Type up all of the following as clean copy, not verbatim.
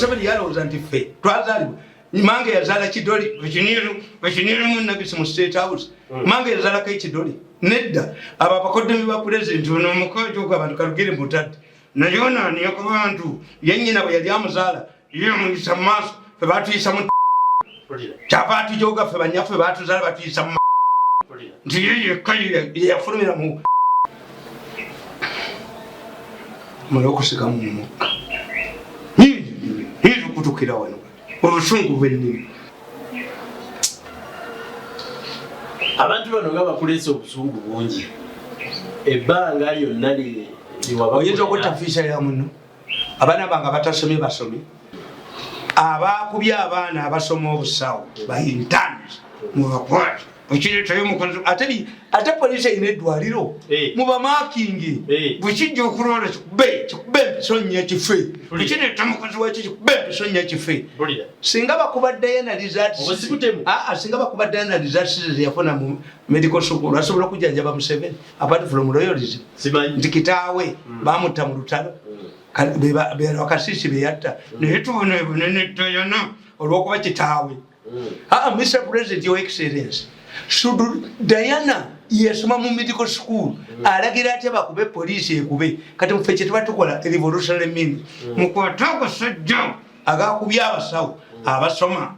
Museveni yalowooza nti ffe twazaalibwa mange yazaala kidoli ekinirumu nagisi mu State House. Mange yazaalako ekidoli nedda. Abo abakoddomi ba pulezidenti, ono omukozi ogwo, abantu kalugere mutadde naye ono aniya ku bantu. Ye nnyina bwe yali amuzaala ye amuyisa mu maaso, fe batuyisa mu kyava atujoga. Ffe banyaffe batuzaala batuyisa mu nti ye yekka ye yafulumira mu mala okusikamu mu mukka kutukira wano obusungu bwennimi. Abantu bano nga bakuleesa obusungu bungi ebbanga lyonna. Oyinza okutta fiisa ya muno. Abaana bange abatasomye basomye, abakubye abaana abasoma obusawo ba interns mubakwate. Ekireetayo mukozi ate poliisi erina eddwaliro. Mubamakingi. Bwekijja okulwala kikube kikube empiso nnyo ekife. Ekireeta mukozi wakyo kikube empiso nnyo ekife. Singa bakuba Diana results, singa bakuba Diana results zeyafuna mu medical school, asobola okujjanjaba Museveni apart from royalism? Nti kitaawe bamutta mu lutalo, bakasiisi beyatta, naye tubona bunene Diana olwokuba kitaawe. Ah, Mr President, Your Excellence, should Diana yasoma mu medical school alagira atya bakube poliisi ekube? Kati mufe kyetuba tukola revolutionary means, mukwate agasajja agakubye abasawo abasoma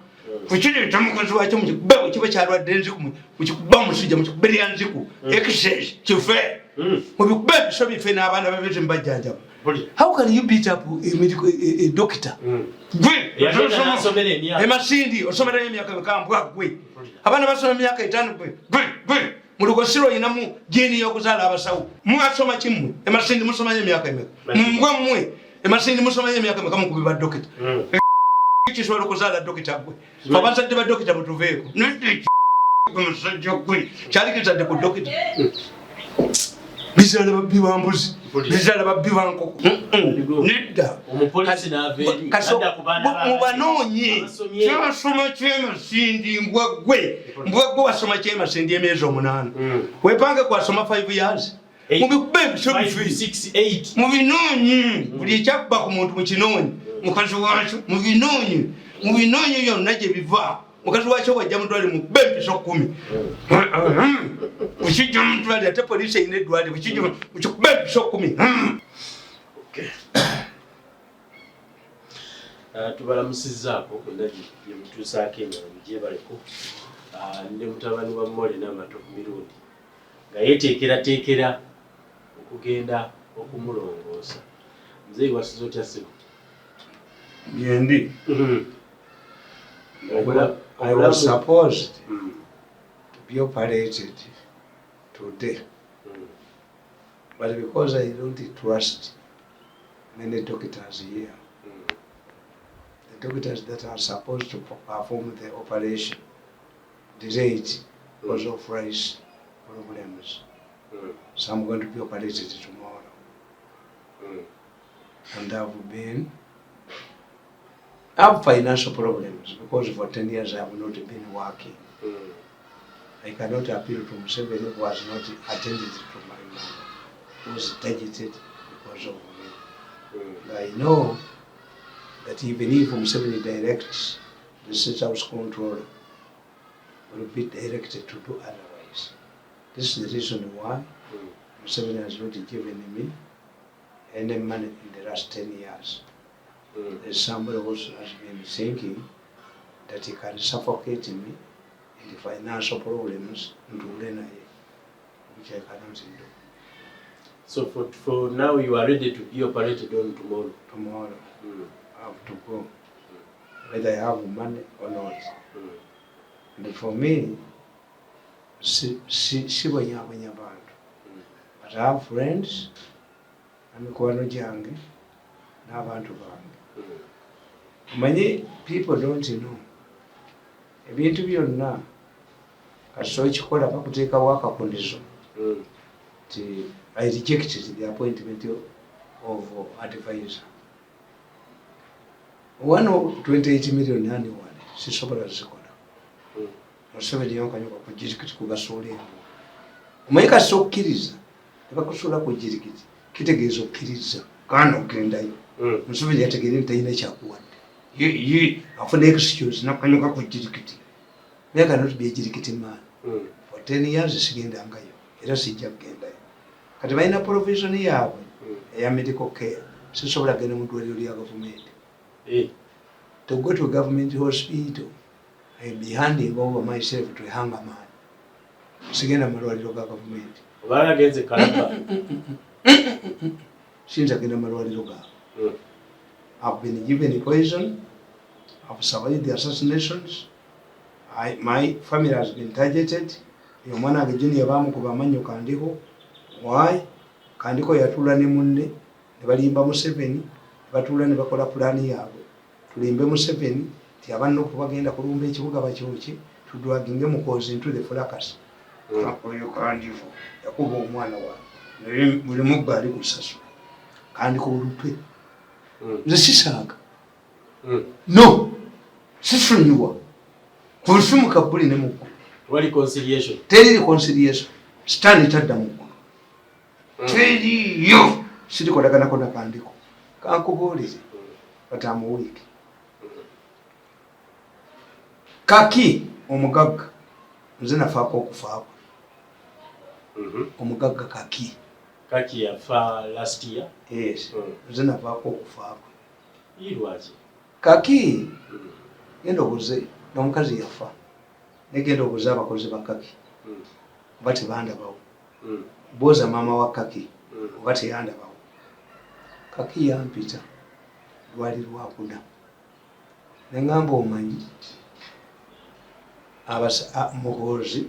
kukireeta mukozi wakyo mukikube. Bwekiba kyalwadde enziku, mukikuba omusujja, mukikube lya nziku excess kife, mubikube ebiso bife n'abaana babete mubajjanjaba. How can you beat up a medical a doctor? Gwe emasindi osomerayo emyaka mikambwa gwe, abaana basoma emyaka 5. Gwe gwe gwe mulugosiro oyinamu gene y'okuzaala abasawo. Mwasoma kimmwe emasindi? Musomayo emyaka emeka? Mbwa mmwe, emasindi musomayo emyaka emeka? Mukubi ba dokita kisobola okuzaala dokita? Gwe abazadde ba dokita mutuveeko. Musajja gwe kyali kizadde ku dokita, bizaala babbi ba mbuzi, bizaala babbi ba nkoko. Nedda, mubanoonye. Kyasoma kyemasindi, mbwa gwe, mbwa gwe, wasoma kyemasindi emyezi 8. Wepange kwasoma 5 years, mubikube ebiso bife, mubinoonye. Buli ekyabba ku muntu mukinoonye, mukazi wakyo mubinoonye, mubinoonye byonna gye biva. Mukazi wakyo wajja mutwale mukube empiso 10 bukijja mutwale. Ate poliisi erina eddwaliro, bukijja mukikube empiso 10. Tubalamusizzaako kwonna gye mutuusaako emirimu gyebaleko. Ne mutabani wa Mole n'Amatovu Mirundi nga yeeteekerateekera okugenda okumulongoosa. Muzeeyi, wasiza otya ssebo? Byendi. I was supposed to be operated today, but because I don't trust many doctors here, the doctors that are supposed to perform the operation delayed because of rice problems. So I'm going to be operated tomorrow. And I have financial problems because for 10 years I have not been working. I cannot appeal to Museveni, who has not attended to my mother, who was targeted because of me. And I know that even if Museveni directs, the State House controller will be directed to do otherwise. This is the reason why Museveni has not given me any money in the last 10 years. There's somebody who has been thinking that he can suffocate me in the financial problems ntuule naye, which I cannot do. So for now you are ready to be operated on tomorrow? Tomorrow. I have to go, whether I have money or not. And for me, si sibonyabonya bantu, but I have friends, emikwano gyange n'abantu bange. Omanyi, people don't know, ebintu byonna kasita okikola bakuteekawo akakunizo nti I rejected the appointment of advisor. One of 28 million annually sisobola zikola. Museveni yankanyuka ku jirikiti kugasuula embwa. Omanyi kasita okkiriza tebakusuula ku jirikiti, kitegeeza okkiriza gaana ogendayo. Museveni yategeere nti talina kyakuwadde. Ye afuna excuse nakanyuka ku jirikiti, naye cannot be a jirikiti man. For 10 years sigendangayo era sijja kugendayo. Kati balina provision yaabwe eya medical care. Sisobola genda mu ddwaliro lya gavumenti. To go to a government hospital, I be handing over myself to a hunger man. Sigenda mu malwaliro ga gavumenti. Obala agenze Kalaba. Siyinza genda mu malwaliro gaabwe. I've been given poison. I've survived the assassinations. My family has been targeted. Omwana wange Junior bamukuba amannyo Kandiko. Why? Kandiko yatuula ne munne ne balimba Museveni, ne batuula ne bakola pulaani yaabwe. Tulimbe Museveni ti abannoku bagenda kulumba ekibuga bakyokye, tudraginge Muhoozi into the fracas. Oyo Kandiko yakuba omwana wange. Naye buli mubba ali kusasula. Kandiko olupe. Nze sisaaga. No, sisonyiwa ku nsi mu kabbuli ne muggulu. Wali conciliation. Teri reconciliation. Sitaani tadda mu ggulu. Teriyo. Sirikolaganako na Kandiko, kankubuulire. But am weak. Kaki omugagga nze nafaako okufaako. Omugagga Kaki. Kaki yafa last year. Yes. Nze navaako okufaako. Lwaki? Kaki, genda obuze n'omukazi yafa, negenda obuze abakozi ba Kaki oba tebandabawo. Buuza maama wa Kaki oba teyandabawo. Kaki yampita, lwali lwakuna, neŋŋamba, omanyi Muhoozi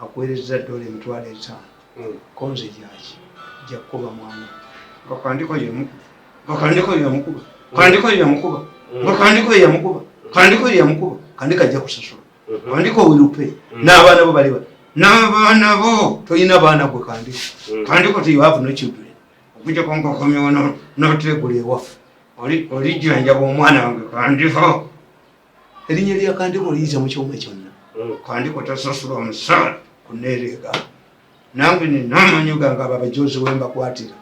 akuweereza $50,000. Konze gyaki jja kukuba mwana nga Kandiko yemukuba, nga Kandiko yemukuba, Kandiko yemukuba, nga Kandiko yemukuba, Kandiko yemukuba. Kandiko ajja kusasula. Kandiko will pay. N'abaana bo bali n'abaana bo tolina baana gwe Kandiko. Kandiko ti you have no children okujjako nkakomyewo n'otegula ewaffe. Olijjanjaba omwana wange Kandiko. Erinnya lya Kandiko liyita mu kyuma kyonna. Kandiko tasasula omusaala kuneereega. Nange nina amanyo gange, abo abajozi we mbakwatira.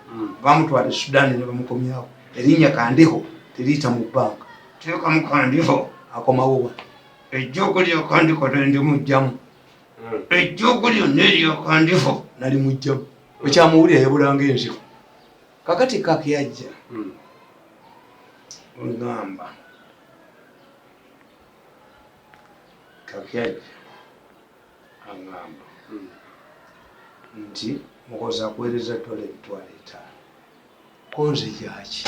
Bamutwala e Sudaani ne bamukomyawo. Erinnya Kandiko teriyita mu bbanga. Teekamu Kandiko, akomawo wa ejjoogo lya Kandiko tendimugjamu. Ejjoogo lyonna erya Kandiko nalimugjamu. Okyamuwulira yabulanga enziko. Kakati Kaki yajja ngamba, Kaki ajja aŋŋamba nti Muhoozi akuweereza $50,000. Konze gyaki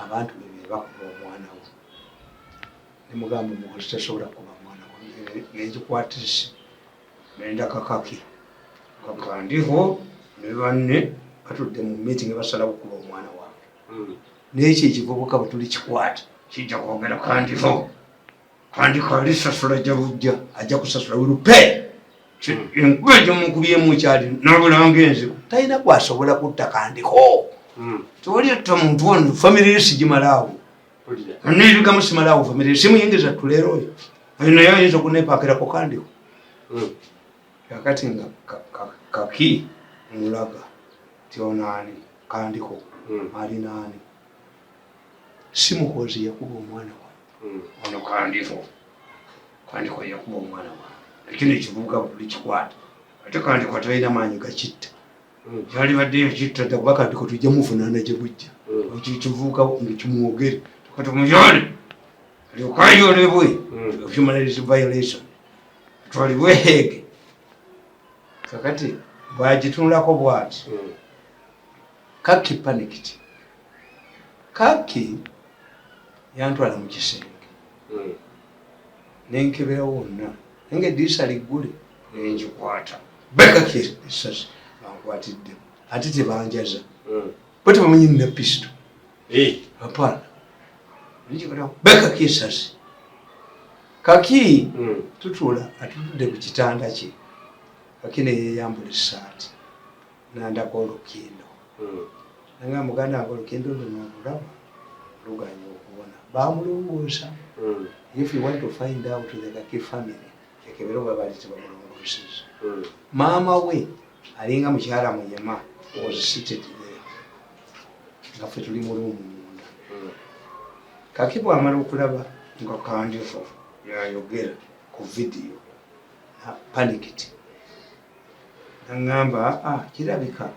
abantu be be bakuba omwana we. Nemugamba, Muhoozi tasobola kuba mwana we. Nengikwatisa nendaka Kaki nga Kandiho ne banne batudde mu meeting basalawo kuba omwana wange. Nekyo ekivubuka bwe tuli kikwata kijja kwogera Kandiho. Kandiko alisasula jja bujja, ajja kusasula, will pay. Enkuba egyomukubyemu kyali nabulanga enziko talina gwasobola kutta Kandiko. Tewali atta muntu ono, family ye sigimalaawo. Neebigamu simalaawo family simuyingiza tuleero. Oyo oyo naye ayinza okunepakirako Kandiko. Kakati nga Kaki mulaga ti onaani Kandiko alinaani, si Muhoozi yakuba omwana wange. Ono Kandiko, Kandiko yakuba omwana wange. Ekino ekivubuka buli kikwata, ate Kandiko talina maanyi gakitta. Kyalibadde yakitta dda, kuba Kandiko tujja muvunaana gye bujja. Ekyo ekivubuka ngekimwogere kati muyole alyoke ayolebwe human rights violation, atwalibwe Hague. Kakati bwagitunulako bwati, Kaki panicked. Kaki yantwala mu kisenge nenkebera wonna naye nga eddirisa liggule, nengikwata bekaki esasi bankwatiddemu ate tebanjaza bo, tebamanyi nina pisito. Hapana, bekaki esasi. Kaki tutuula, atutudde ku kitanda kye. Kaki neyeyambula essaati nandako olukindo. Nanga muganda wange, olukindo luno olulaba luganya okubona bamulongoosa. If you want to find out the Kaki family, ekebere oba bali tebamulongooseza. Maama we alinga mukyala muyema was seated there nga ffe tuli mu room munda. Kaki bwamala okulaba nga Kandiho yayogera ku vidiyo, panicked, naŋŋamba, "Ah, kirabika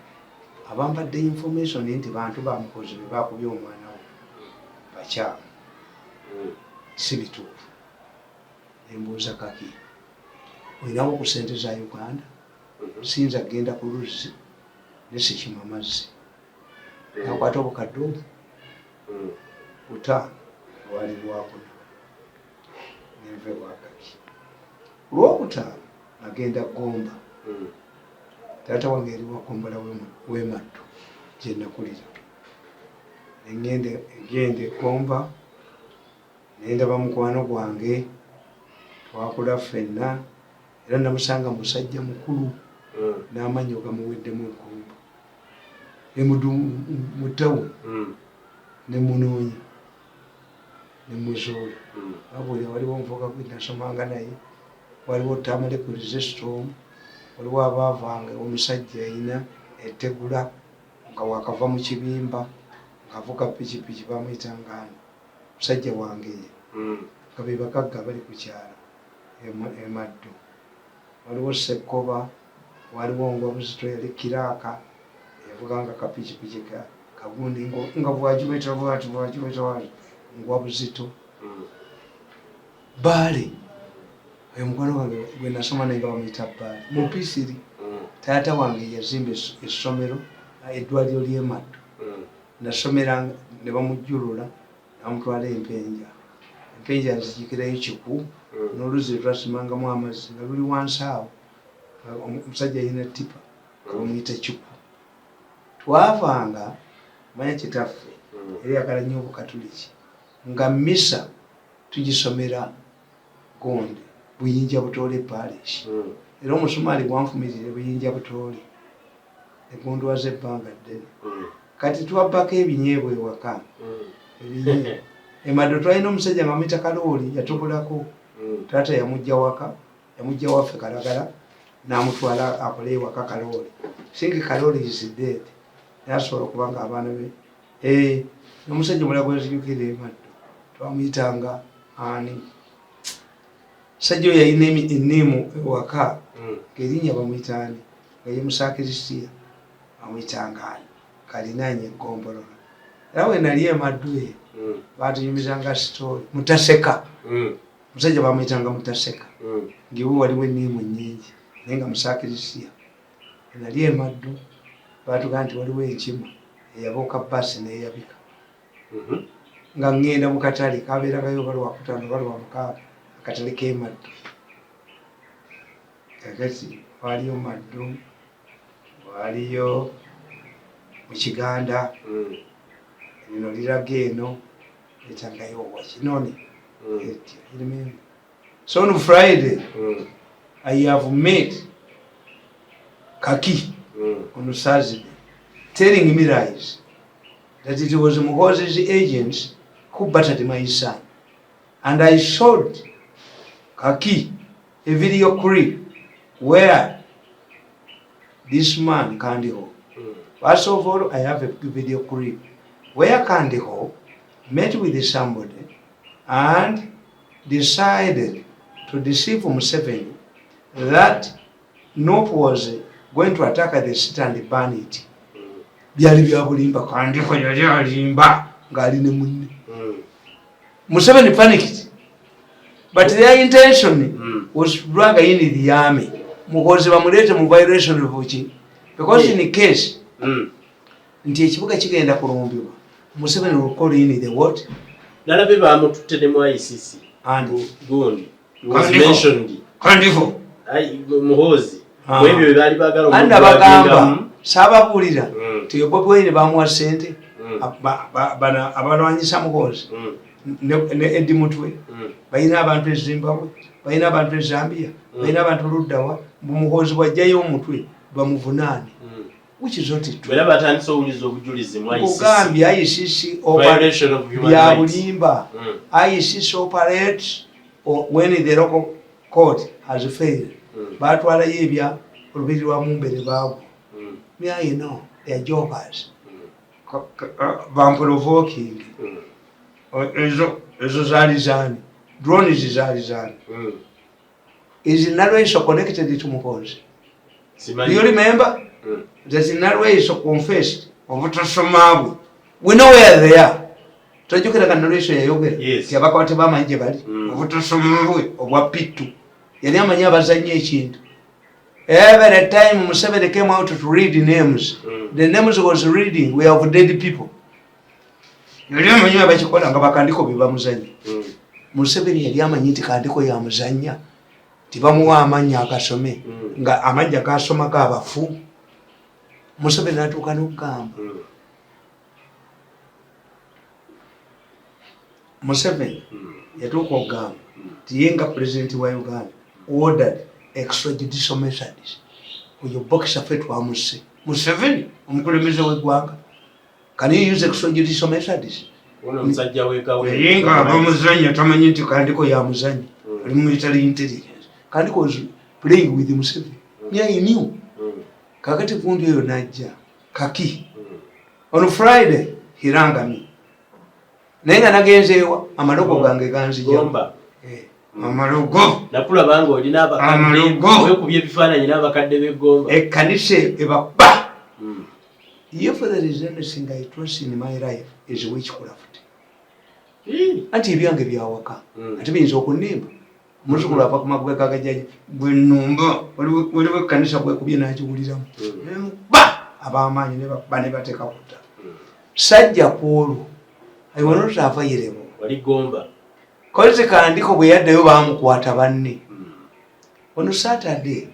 abambadde information nti bantu bamukozi be bakubye omwana wo bakyamu, si bituufu." Nembuuza Kaki, "Olinawo ku sente za Uganda? Siyinza kugenda ku luzzi nesikima mazzi." Nakwata obukadde obwo 5, lwali lwakuna, nenva ewakaki. Lwokutaano nagenda Gomba. Taata wange yali wagombola wemaddu gyenakulira. Nengenda egomba nendaba mukwano gwange twakula ffenna, era namusanga musajja mukulu n'amannyo gamuweddemu egomba mu tawuni. Nemunoonya nemuzuula. Abuulira, waliwo omuvubuka gwe nasomanga naye, waliwo Tamale Chrysostom, waliwo abaavanga omusajja yalina etegula nga wakava mu kibimba ng'avuga pikipiki, bamuyitangani, musajja wange ye, nga be bagagga abali ku kyalo emaddu. Waliwo Sekkoba, waliwo Ngwa Buzito, yali kiraaka yavuganga kapikipiki kagundi nga bwagibeta bwati bwagibeta bwati, Ngwa Buzito. Baale oyo mukwano gwange gwe nasoma naye nga bamuyita Baale mu Pisiri. Taata wange yazimba essomero, eddwaliro ly'emaddu. Nasomera ne bamujjulula namutwala Empenja. Empenja nzijukirayo kiku n'oluzzi lwetwasimangamu amazzi nga luli wansi awo. Omusajja yina tipa nga bamuyita Kiku. Twavanga manya kitaffe yali yagala nnyo obukatuliki, nga misa tugisomera gonde Buyinja Butoole Parish. Era omusumaali gwanfumirire Buyinja Butoole negundwaza ebbanga ddene. Kati twabbako ebinyeebwa ewaka, ebinyeebwa emaddo. Twalina omusajja nga bamuyita Kalooli, yatubulako. Taata yamujja waka, yamujja waffe Kalagala n'amutwala akole ewaka. Kalooli, think Kalooli is dead, naye asobola okuba nga abaana be. Eh, n'omusajja omulala gwenzijukira emaddo twamuyitanga ani, musajja oyo yalina eniimu ewaka, ng'erinnya bamuyita ani, nga ye musakirisiya, bamuyitanga ani, kalinaanye eggombolola. Era we nali emaddu eyo batunyumizanga story, Mutaseka, omusajja bamuyitanga Mutaseka, ngiwe waliwo eniimu nyingi naye nga musakirisiya. Nali emaddu batugaa nti waliwo enkima eyabuuka basi neyabika. Nga ŋŋenda mu katale kabeeragayo oba lwakutaano oba lwamukaaga, akatale k'emaddu. Kakati waliyo maddu, waliyo mu Kiganda, lino liraga eno etangayo wakinoni. Remember, so on Friday I have met Kaki on Saturday telling me lies that it was Muhoozi's agents who battered my son. And I showed Kaki a video clip where this man Kandiho, first of all, I have a video clip where Kandiho met with somebody and decided to deceive Museveni that NUP was going to attack the city and burn it. Byali bya bulimba. Kandiho yali alimba ng'ali ne munne. Museveni panicked, but their intention was to drag in the army. Muhoozi bamuleete mu violation of ki, because in case nti ekibuga kigenda kulumbibwa, Museveni will call in the what? Nalabye bamututte ne mu ICC. And gundi was Kandiho. mentioned. Kandiho. Ai, Muhoozi. Ah. Mwebyo bye baali baagala Andi abagamba omugwagengamu. saababuulira ti Bobi Wine bamuwa sente, bano abalwanyisa Muhoozi ne Eddie Mutwe balina abantu e Zimbabwe, balina abantu e Zambia, balina abantu luddawa, Muhoozi bwajjayo omutwe bamuvunaane, which is not true. Era batandise owuliza obujulizi mu ICC. Kugambye ICC Violation of human bya rights. bulimba. ICC operates when the local court has failed. Batwalayo ebya olubiri lwa Mumbere baagwa. Me, I know they are jokers. Bamprovoking. Ezo zaali zaani? Drones zaali zaani? Is Nalweyiso connected to Muhoozi? Do you remember that Nalweyiso confessed obutasoma bwe? We know where they are. Tojjukira nga Nalweyiso yayogera ti abakawa tebamanyi gye bali? Obutasoma bwe obwa P2, yali amanyi abazannya ekintu. Every time Museveni came out to read names, the names he was reading were of dead people. Yali amanyi abakikola nga bakandiko be bamuzannya. Museveni yali amanyi nti Kandiko yamuzannya, tibamuwa amannya agasome, nga amannya gasomako abafu. Museveni natuuka n'okugamba, Museveni yatuuka okugamba ti ye nga pulezidenti wa Uganda ordered extrajudicial methods. Oyo boxer ffe twamusse. Museveni omukulembeze w'eggwanga, can you use extrajudicial methods? Naye nga abamuzannya tamanyi nti Kandiko yamuzannya. Ali mu military intelligence. Kandiko was playing with Museveni. Yeah, he knew. Kakati gundi oyo najja kaki on Friday he rang me, naye nga nagenzeewa amalogo gange ganzija. Amalogo. Nakulaba nga olina abakadde, wekubye ebifaananyi n'abakadde b'eggomba. Ekkanisa ebakuba. If there is anything I trust in my life is witchcraft. Anti ebyange byawaka, ate biyinza okunimba. Omuzukulu ava ku magwe gagajjaja gwe nnumba, waliwo ekkanisa gwekubye n'agiwuliramu, nemukuba ab'amaanyi nebakuba ne bateeka ku ttaka. Sajja ku olwo, I was not available. Wali Gomba. Kozi Kandiko bwe yaddayo baamukwata banne. On Saturday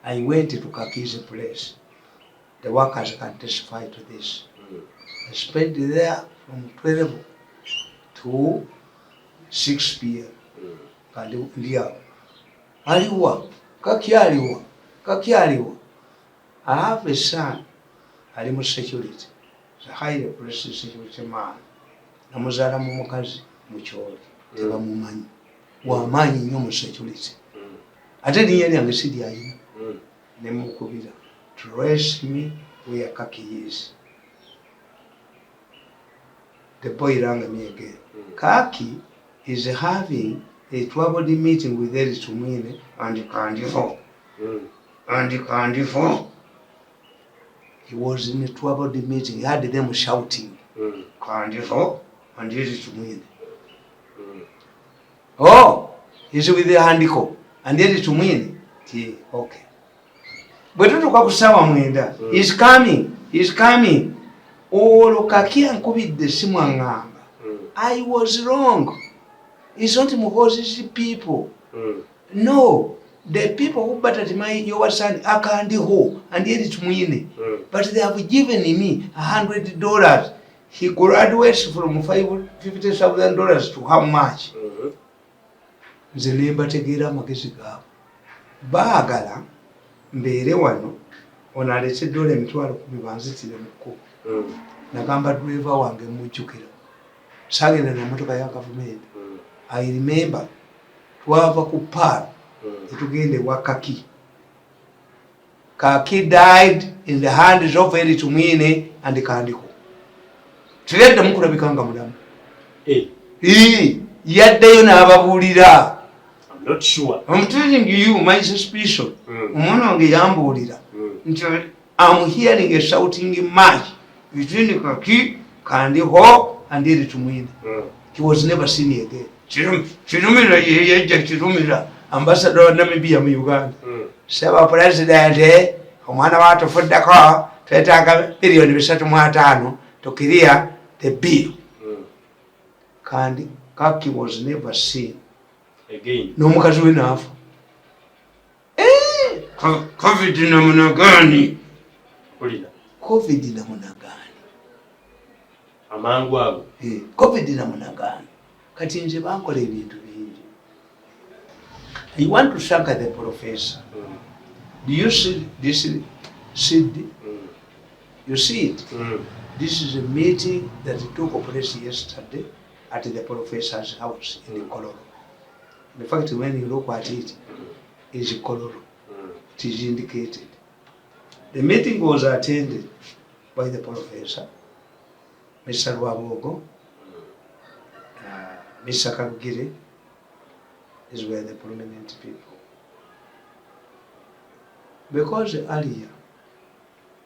I went to Kaki's place. The workers can testify to this. I spent there from 12 to 6 p.m. Kandi ndi awo. Aliwa? Kaki aliwa? Kaki aliwa? I have a son ali mu security. He's a highly placed security man. Namuzaala mu mukazi mukyoli, tebamumanyi. Wamaanyi nnyo mu security. Ate erinnya lyange si lyayina. Nemukubira, "Trace me where Kaki is." The boy rang me again. "Kaki is having a troubled meeting with Elly Tumwine and Kandiho." And Kandiho. He was in a troubled meeting. He had them shouting. Kandiho and Elly Tumwine. Oh, he's with the Handiko and Elly Tumwine. Ti, okay. Bwe tutuuka ku ssaawa 9, "He's coming, he's coming." Olwo Kaki ankubidde essimu aŋŋamba, "I was wrong. It's not Muhoozi's people. No, the people who battered my your son are Kandiho and Elly Tumwine. But they have given me $100." He graduates from $50,000 to how much? Nze ne mbategeera amagezi gaabwe. Baagala mbeere wano, ono aleete dola 100,000 banzitire mu kkubo. Nagamba driver wange, mujjukira, saagenda na motoka ya gavumenti. I remember twava ku Paal netugenda ewa Kaki. Kaki died in the hands of Elly Tumwine and Kandiko. Teyaddamu kulabika nga mulamu. Yaddeyo n'ababuulira. I'm not sure. I'm telling you my suspicion. Omwana wange yambuulira nti, "I'm hearing a shouting match between Kaki, Kandiho and Elly Tumwine." He was never seen again. Kirumira ye yajja, Kirumira ambassador wa Namibia mu Uganda. "Saba president, omwana watufuddeko, twetaaga 350 billion to clear the bill." Kandi Kaki was never seen again. N'omukazi we naafa. COVID namunagaani. Mpulira. COVID namunagaani. Amangu ago. COVID namunagaani. Kati nze bankola ebintu bingi. I want to thank the professor. Do you see this CD? You see it? This is a meeting that took place yesterday at the professor's house in Kololo. In fact, when you look at it, it's Kololo. It is indicated. The meeting was attended by the professor, Mr. Rwabogo, Mr. Karugire. These were the prominent people. Because earlier,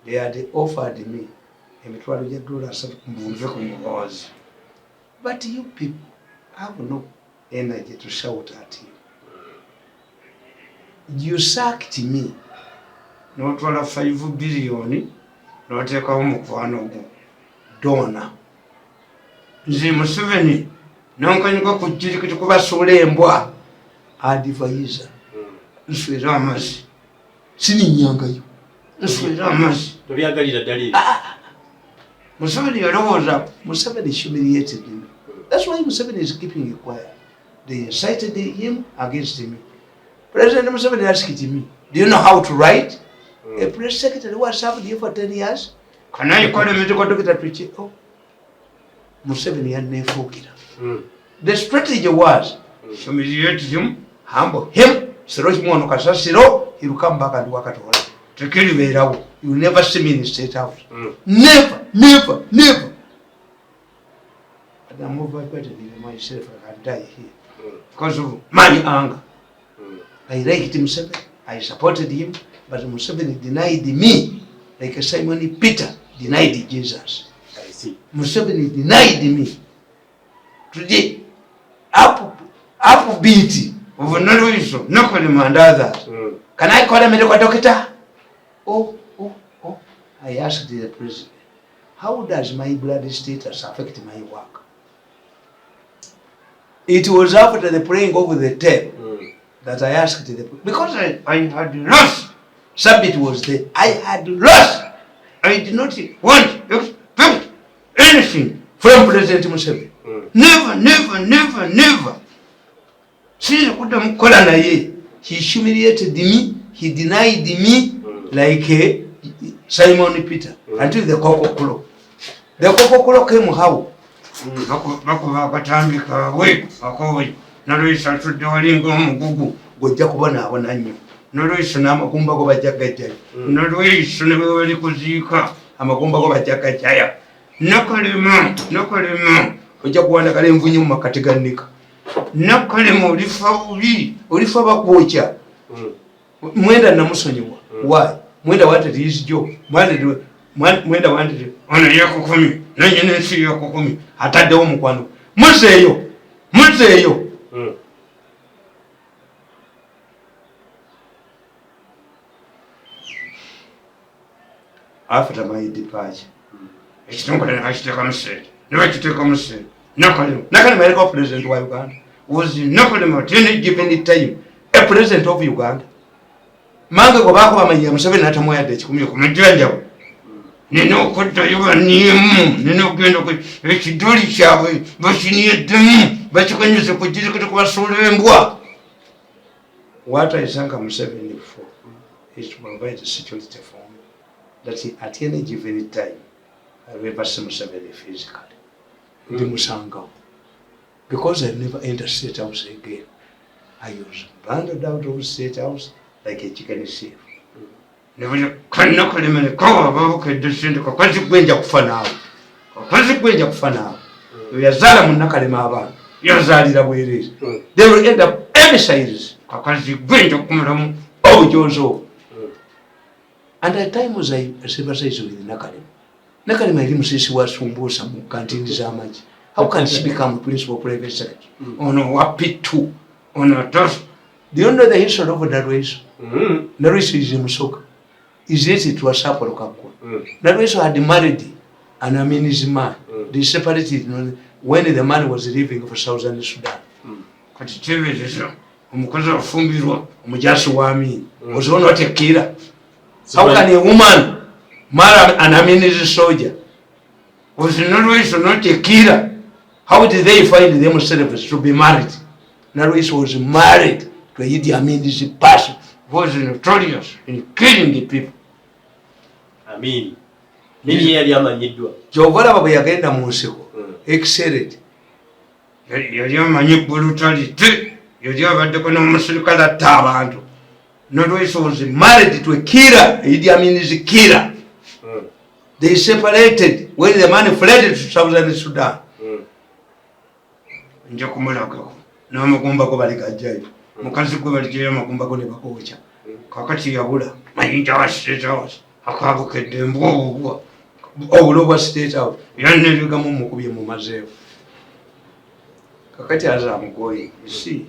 they had offered me emitwalo gya $3 mbunve ku Muhoozi. But you people have no energy to shout at you. You sacked me. N'otwala 5 billion n'oteekawo mukwano gwo Dona. Nze Museveni nankanyuka ku jjirikiti kubasuula embwa. Advisor. Nswera amazzi. Sininyangayo. Nswera amazzi. Tobyagalira ddala. Museveni yalowooza, Museveni humiliated me. That's why Museveni is keeping quiet. They incited him against me. President Museveni asked me, do you know how to write? A press secretary who has served you for 10 years? Can I call a medical doctor to check? Oh. Museveni yanneefuukira. The strategy was humiliate him, humble him, throw him on kasasiro, he will come back and work at all. Tekiribeerawo. You will never see me in the State House. Never, never, never. And I'm overburdening myself, I can die here. Because of my anger. I liked Museveni, I supported him, but Museveni denied me, like Simon Peter denied Jesus. I see. Museveni denied me. Today, upbeat of Nalweyiso, Nakalema and others. Can I call a medical doctor? Oh, oh, oh. I asked the president, how does my blood status affect my work? It was after the praying over the tape that I asked the, because I had lost. Sabit was there. I had lost. I did not want expect anything from President Museveni. Never, never, never, never. Since kuddamu kukola naye, he humiliated me, he denied me like Simon Peter until the cock crow. The cock crow came how? Bakuba akatambi kaabwe akowe. Nalweyiso atudde wali ng'omugugu gw'ojja kubonaabona nnyo. Nalweyiso n'amagumba go bajja gajjayo. Nalweyiso ne bwe bali kuziika amagumba go bajja gajjayo. Nakalema, Nakalema ojja kuwandagala envunyu mu makati ga nnika. Nakalema olifa bubi, olifa bakwokya. Mwenda namusonyiwa. Why? Mwenda wanted his job. Mwenda wanted ono yakukumi, nanyini ensi yakukumi, ataddewo mukwano. Muzeeyo, muzeeyo. After my departure, ekitongole ne bakiteekamu ssente, ne bakiteekamu ssente. Nakalema, Nakalema yaliko president wa Uganda. Was Nakalema at any given time a president of Uganda? Mange gwe baakuba amayinja Museveni n'atamuwa 1,000 kumujjanjaba. Nina okuddayo baniimu, nina okugenda ekidoli kyabwe bakiniyeddemu, bakikanyuze ku jirikiti kubasuula embwa. What I thank Museveni for is to provide security for me. That at any given time, I will never see Museveni physically. Ndi musangawo. Because I never enter State House again. I was bundled out of State House like a chicken thief. Kakazi gwe nja kufa naawe. Kakazi gwe nja kufa naawe. Oyo yazaala mu Nakalema abaana. Yazaalira bwereere. They will end up imbeciles. Kakazi gwe nja kukumalamu obujozi obwo. And at times I sympathize with Nakalema. Nakalema yali musisi wa sumbusa mu kantini z'amagi. How can she become principal private secretary? Ono wa P2. Ono tos. Do you know the history of Nalweyiso? Nalweyiso is a Musoga. Is it to Asapolo Kakwa? Nalweyiso had married an Amin's man. They separated when the man was leaving for Southern Sudan. Kati teebereza omukazi afumbirwa omujasi wa Amin. Ozoona otekkira. How can a woman marry an Amin's soldier? Was Nalweyiso not a killer? How did they find themselves to be married? Nalweyiso was married to Idi Amin's person who was notorious in killing the people. Amin. Nini yali amanyiddwa? Ky'ova olaba bwe yagenda mu nsiko, excellent. Yali amanyi brutality, yali abaddeko n'omusirikale atta abantu. Nalweyiso was married to a killer, Idi Amin's killer. They separated when the man fled to Southern Sudan. Nja kumulagako n'amagumbako baligajjayo mukazi gwe baligyayo amagumbako ne bakookya. Kakati yabula Mayinja wa State House akabukedde embwa obubwa obulo bwa State House yannebigamu mukubye mumazeewo. Kakati as I'm going, you see,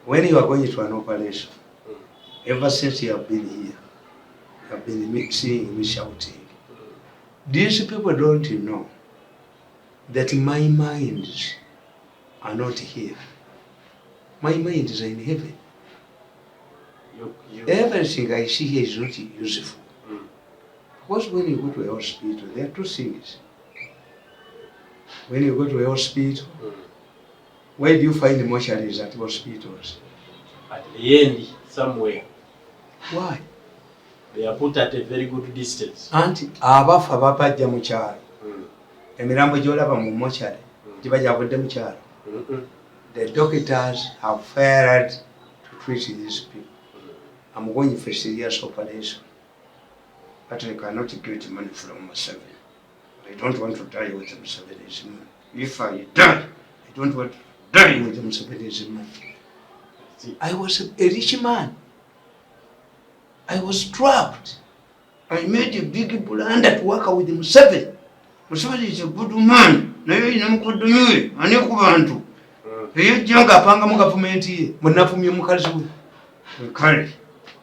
when you are going to an operation, ever since you have been here, you have been seeing me shouting. These people don't know that my minds are not here. My mind is in heaven. Everything I see here is not useful. Because when you go to a hospital, there are two things. When you go to a hospital, where do you find mortuaries at hospitals? At the end, somewhere. Why? They are put at a very good distance. Anti abafa babajja mu kyalo. Emirambo gy'olaba mu mortuary giba gyavudde mu kyalo. The doctors have failed to treat these people. I'm going for serious operation. But I cannot get money from Museveni. I don't want to die with Museveni's money. If I die, I don't want to die with Museveni's money. I was a rich man. I was trapped. I made a big blunder to work with Museveni. Museveni is a good man. Naye oyina mukoddomi we ani ku bantu eyajja ng'apangamu gavumenti ye mwenafumye mukazi we kale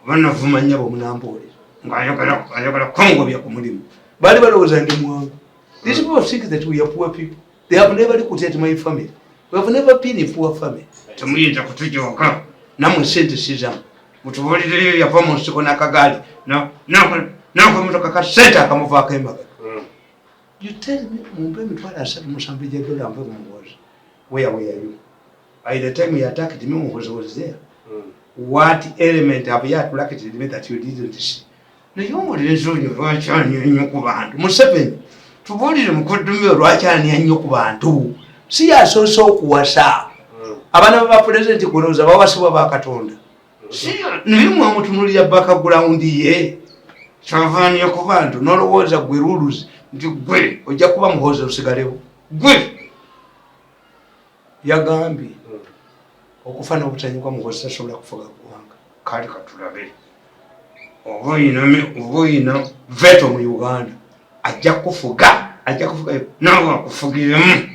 oba navuma nnyabo munambuulira ng'ayagala kongobya ku mulimu. Baali balowooza ndi mwangu. These people think that we are poor people. They have never looked at my family. We have never been a poor family. Temuyinza kutujooka nammwe sente sizamu mutubuulireyo yava mu nsiko n'akagaali n'akamotoka ka sente akamuvaako emabega. You tell me mumpe 37 gya dola nve ku Muhoozi. Where were you? By the time you attacked me, Muhoozi was there. What element have you attracted me that you didn't see? Naye omulenzi oyo lwaki anya nnyo ku bantu? Museveni, tubuulire mukoddomi we lwaki anya nnyo ku bantu? Si yasoose okuwasa. Abaana ba pulezidenti kulowooza bawasibwa ba Katonda. Naye mwamutunuulira background ye. Kyava anya ku bantu n'olowooza gwe rules nti gwe ojja kuba Muhoozi osigalewo. Gwe yagambye okufa n'obutanyigwa Muhoozi tasobola kufuga ggwanga. Kale katulabe oba oyina veto mu Uganda ajja kufuga, ajja kufuga naawe akufugiremu.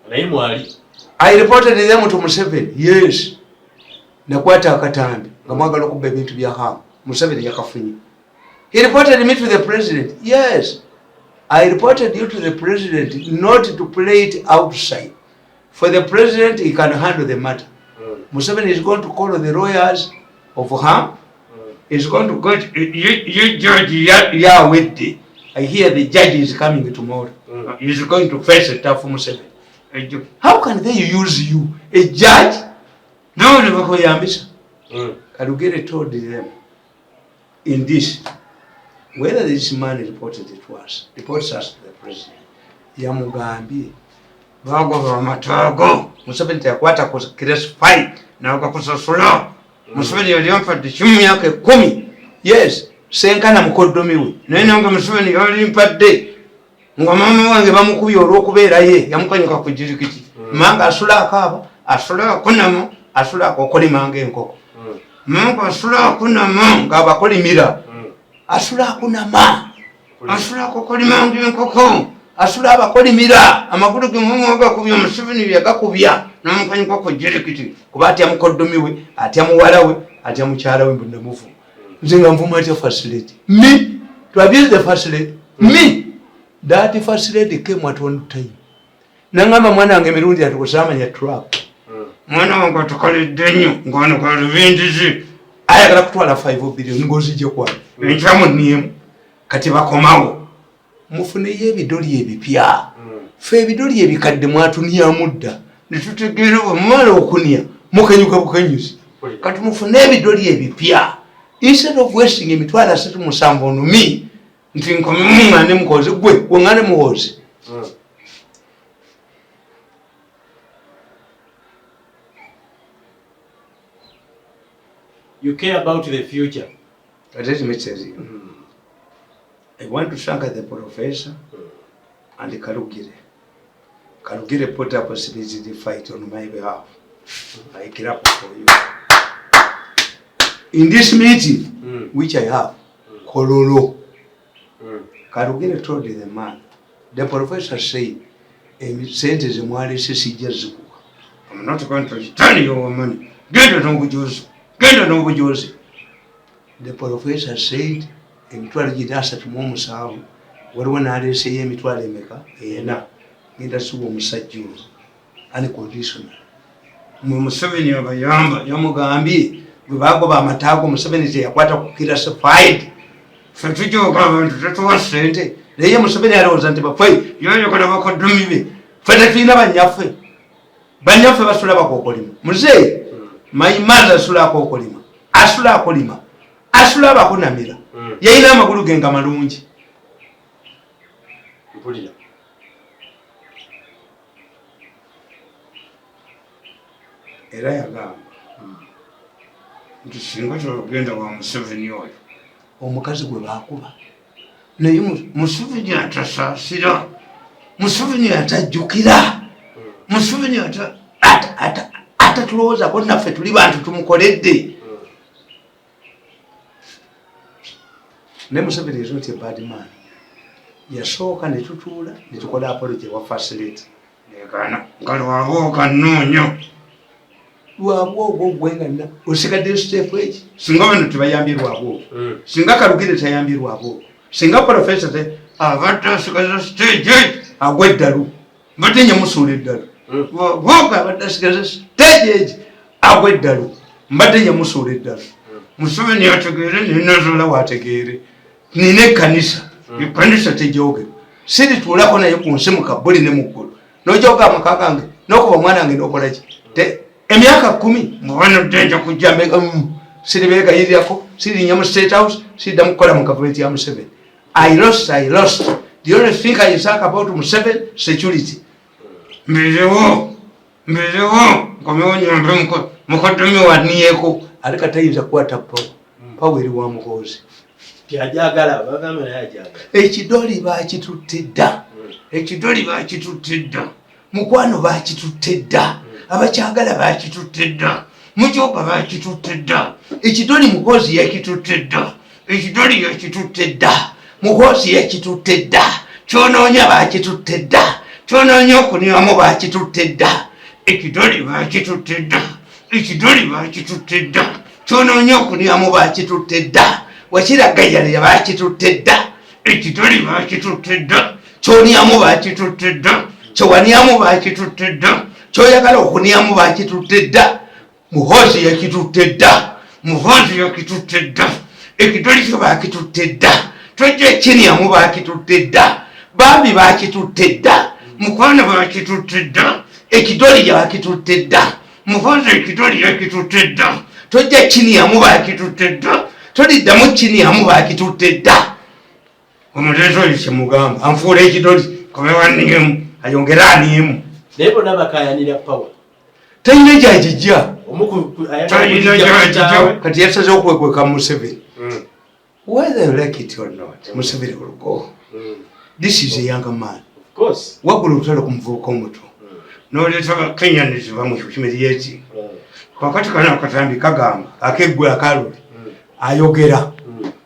Naye mwali. I reported them to Museveni. Yes. Nakwata akatambi nga mwagala okubba ebintu bya Hamu. Museveni yakafunye. He reported me to the president. Yes. I reported you to the president not to play it outside. For the president, he can handle the matter. Museveni is going to call the lawyers of Ham. He's going to go to you judge Yahweh. I hear the judge is coming tomorrow. He's going to face a tough Museveni. How can they use you, a judge? No, never. Kalugere told them in this, whether this man reported it to us, reports us to the president. Yamugambye bagoba amataago Museveni teyakwata ku classify n'agakusasula. Museveni yali ampadde kimu myaka 10. Yes, senkana mukoddomi we naye nange Museveni yali mpadde nga maama wange bamukubye olw'okubeera ye yamukanyuka ku jirikiti. Manga asula akaaba, asula akunama, asula akokolimanga enkoko. Manga asula akunama ng'abakolimira. Asula akunama, asula akokolimanga enkoko, asula abakolimira. Amagulu ge mama agakubya Museveni yagakubya n'amukanyuka ku jirikiti kuba atya mukoddomi we, atya muwala we, atya mukyala we mbu namuvu. Nze nga nvuma atya first lady. Me, to abuse the first lady. Me, that first lady came at one time. Nangamba mwana wange emirundi atukusamanya trap. Mwana wange atukalidde nnyo ng'ano kalubindizi. Ayagala kutwala 5 billion ng'ozijje kwani. Enkyamu nniemu. Kati bakomawo. Mufuneyo ebidoli ebipya. Ffe ebidoli ebikadde mwatunyamu dda. Ne tutegeera bwe mumala okunya mukanyuka bukanyuzi. Kati mufune ebidoli ebipya. Instead of wasting 37,000 on me, nti nkomengane Muhoozi gwe wongane Muhoozi. You care about the future. But let me tell you, I want to thank the professor and Kalugire. Kalugire put up a possibility fight on my behalf. I clap for you. In this meeting, which I have, Kololo, Kalugire told the man, the professor said, sente zemwalese sijja zikuwa. I'm not going to return your money. Genda n'obujozi. Genda n'obujozi. The professor said, emitwalo giri 37, waliwo n'aleeseyo emitwalo emeka? 4. Ngenda siwa omusajja oyo unconditional. Mwe Museveni abayamba yamugambye bwe bagoba amataago Museveni teyakwata ku classified. Ffe tujooga abantu tetuwa ssente. Naye Museveni alowooza nti bafe yoyogera bakoddomi be. Ffe tetulina bannyaffe. Bannyaffe basula bakookolima. Muzeeyi, my mother asula akookolima. Asula akolima. Asula abakunamira. Yalina amagulu ge nga malungi. Mpulira. Era yagamba nti singa togenda wa Museveni oyo omukazi gwe baakuba naye Museveni atasaasira, Museveni atajjukira, Museveni atatulowoozako naffe tuli bantu tumukoledde. Naye Museveni is not a bad man. Yasooka ne tutuula ne tukola apology wa facility. Negaana nga lwabwoga nnoonya. Lwabwogo gwe nga nna osigadde step eki? Singa bano tebayambye lwabwogo. Singa Kalugire tayambye lwabwogo. Singa professor te abadde asigaza stage egi agwa eddalu. Mbadde nyamusuula eddalu. Lwabwogo abadde asigaza stage egi agwa eddalu. Mbadde nyamusuula eddalu. Museveni ategeere nenazola waategeere. Nina ekkanisa. Ekkanisa tejoogerwa. Sirituulako naye ku nsi mu kabbuli ne mu ggulu. N'ojooga amaka gange n'okuba omwana wange n'okola ki? Emyaka 10 mubano nja kujja siribeegayirirako, siririnnya mu State House, siriddamu kukola mu gavumenti ya Museveni. I lost, I lost. The only thing I talk about Museveni, security. Mbirewo, mbirewo, nkomewo nyambe mukoddomi waniyeeko. Ate katayinza kukwata power. Power eri wa Muhoozi. Ajagala, bagamba naye ajagala. Ekidoli bakitutte dda. Ekidoli bakitutte dda. Mukwano bakitutte dda. Abakyagala bakitutte dda. Mujoga bakitutte dda. Ekidoli Muhoozi yakitutte dda. Ekidoli yakitutte dda. Muhoozi yakitutte dda. Kyonoonya bakitutte dda. Kyonoonya okunywamu bakitutte dda. Ekidoli bakitutte dda. Ekidoli bakitutte dda. Kyonoonya okunywamu bakitutte dda. Wakiragayalira bakitutte dda. Ekidoli bakitutte dda. Kyonyamu bakitutte dda. Kyewanyamu bakitutte dda. Kyoyagala okunyamu bakitutte dda. Muhoozi yakitutte dda. Muhoozi yakitutte dda. Ekidoli kyo bakitutte dda. Tojja ekinyamu bakitutte dda. Bambi bakitutte dda. Mukwano bakitutte dda. Ekidoli yakitutte dda. Muhoozi ekidoli yakitutte dda. Tojja kinyamu bakitutte dda. Toliddamu kinyamu bakitutte dda. Omulenzi oyo kyemugamba anfuula ekidoli komewaniyemu ayongere aniimu. Naye bonna bakayanira power. Talina gyagijja. Talina gyagijja. Kati yasazeewo okwekweka Museveni. Whether you like it or not, Museveni will go. This is a younger man. Of course. Wagula olutalo ku muvubuka omuto. N'oleeta Kenyans bamuhumiliate. Kakati kano akatambi kagamba akeggwe akaluli ayogera.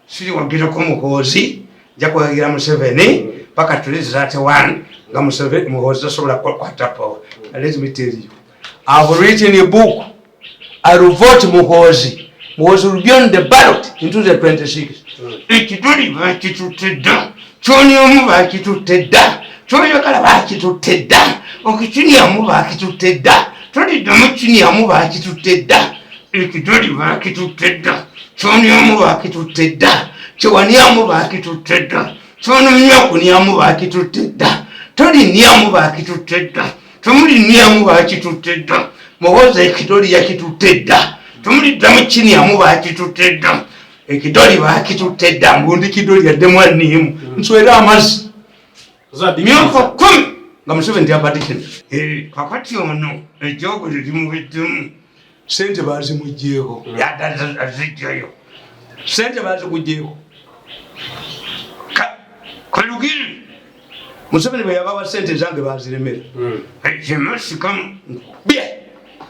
Siriwagirako Muhoozi, nja kuwagira Museveni paka 2031 nga Museveni Muhoozi tasobola kukwata power. Let me tell you. I've written a book. I will vote Muhoozi. Muhoozi will be on the ballot in 2026. Ekituli bakitutte dda. Kyonyomu bakitutte dda. Kyoyagala bakitutte dda. Okukinyamu bakitutte dda. Toliddamu kinyamu bakitutte dda. Ekituli bakitutte dda. Kyonyomu bakitutte dda. Kyewanyamu bakitutte dda. Kyonoonya okunyamu bakitutte dda. Tolinyamu bakitutte dda. Tomulinyamu bakitutte dda. Muhoozi ekidoli yakitutte dda. Tomuliddamu kinyamu bakitutte dda. Ekidoli bakitutte dda. Mbundi kidoli yaddemu aniimu. Nswera amazzi. Myaka 10 nga Museveni teyabadde kino. Kakati ono ejjoogo lye limuweddemu. Ssente bazimuggyeeko. Azijjayo. Ssente bazikuggyeeko. Kalugire. Museveni bwe yabawa sente zange baziremera. Kyemasikamu bye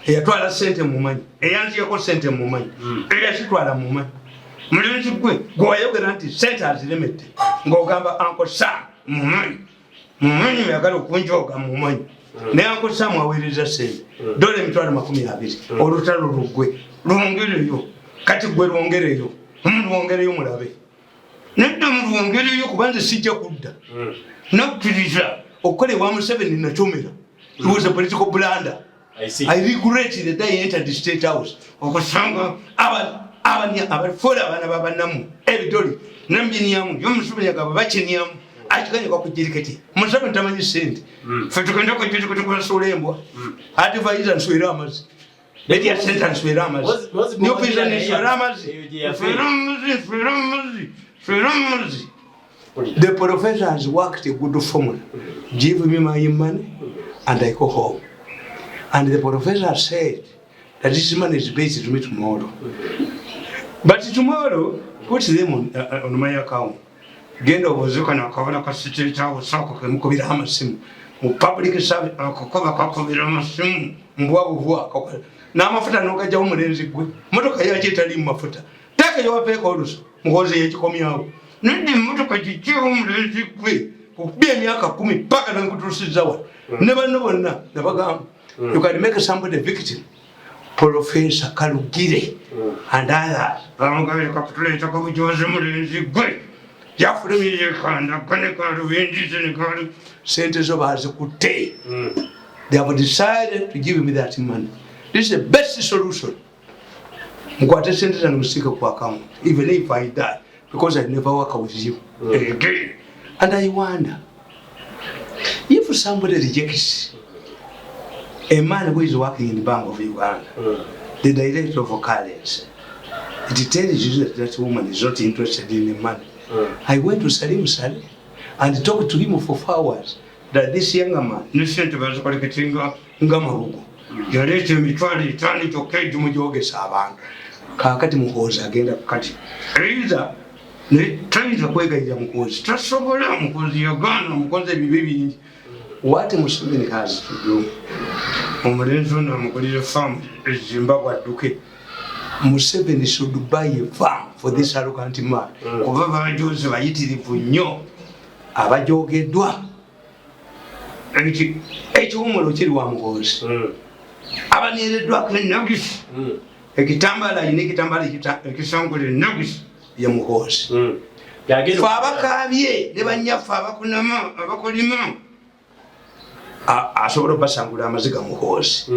eyatwala sente mumanyi, eyanziyeko sente mumanyi, eyazitwala mumanyi. Mulenzi gwe gwewayogera nti sente aziremedde ng'ogamba Uncle Sam mumanyi, mumanyi oyagala okunjoga mumanyi. Naye Uncle Sam aweereza sente dola 20,000 olutalo lugwe lwongereyo. Kati gwe lwongereyo, mulwongereyo mulabe. Nedda mulwongereyo kuba nze sijja kudda. Nakkiriza okukola ewa Museveni nakyomera. It was a political blunder. I see. I regret the day I entered the State House. Okusanga abafuula abaana b'abannamu ebidoli nambinyamu yomuseveni agaba bakinyamu akikanyuka ku jiriketi. Museveni tamanyi sente. Ffe tugenda ku jiriketi kubasuula embwa. Advisor nswera amazzi. Media center nswera amazzi. Mozi New Vision Mozi nswera amazzi. Eyo gye yafa. Nswera amazzi, nswera amazzi, nswera amazzi. The professor has worked a good formula. Give me my money and I go home. And the professor said that this money is based to me tomorrow. But tomorrow, put them on my account. Genda obuuze kano akabona ka State House ako kemukubira amasimu. Mu public service akakoba kakubira amasimu mbwa bubwa akakola. N'amafuta n'ogajjawo mulenzi gwe. Motoka yaki etali mu mafuta. Teeka gye wapeeka oluso Muhoozi yekikomyawo. Nedda emmotoka gigyewo mulenzi gwe. Okubya emyaka 10 paka nenkutuusizza wano. Ne banno bonna nabagamba. You can make somebody a victim. Professor Kalugire and others. Bamugabire kakutuleetako bujozi mulenzi gwe. Yafulumye yekanda gane kalubendize ne kalu. Sente zo bazikutte. They have decided to give me that money. This is the best solution. Mukwate sente zange musike ku account, even if I die, because I never work with you again. And I wonder, if somebody rejects a man who is working in the Bank of Uganda, the director of currency, it tells you that that woman is not interested in the money. I went to Salim Saleh and talked to him for 4 hours that this young man, ne sente bazikoleketinga nga mabugo. Yaleeta 5,000 kyokka egimujogesa abantu. Kaakati Muhoozi agenda kati. Either ne tayinza kwegayirira Muhoozi, tasobola. Muhoozi yagaana, mukoze ebibi bingi. What Museveni has to do, omulenzi ono amugulire faamu e Zimbabwe adduke. Museveni should buy a farm for this arrogant man. Kuba bajozi bayitirivu nnyo abajogeddwa. Ekiwumulo kiri wa Muhoozi. Abaneereddwako enagisi. Ekitambaala alina ekitambaala ekisangula enagisi ye Muhoozi. Yagenda Ffe abakaabye ne bannyaffe abakunama abakolima asobola obbasangula amaziga Muhoozi.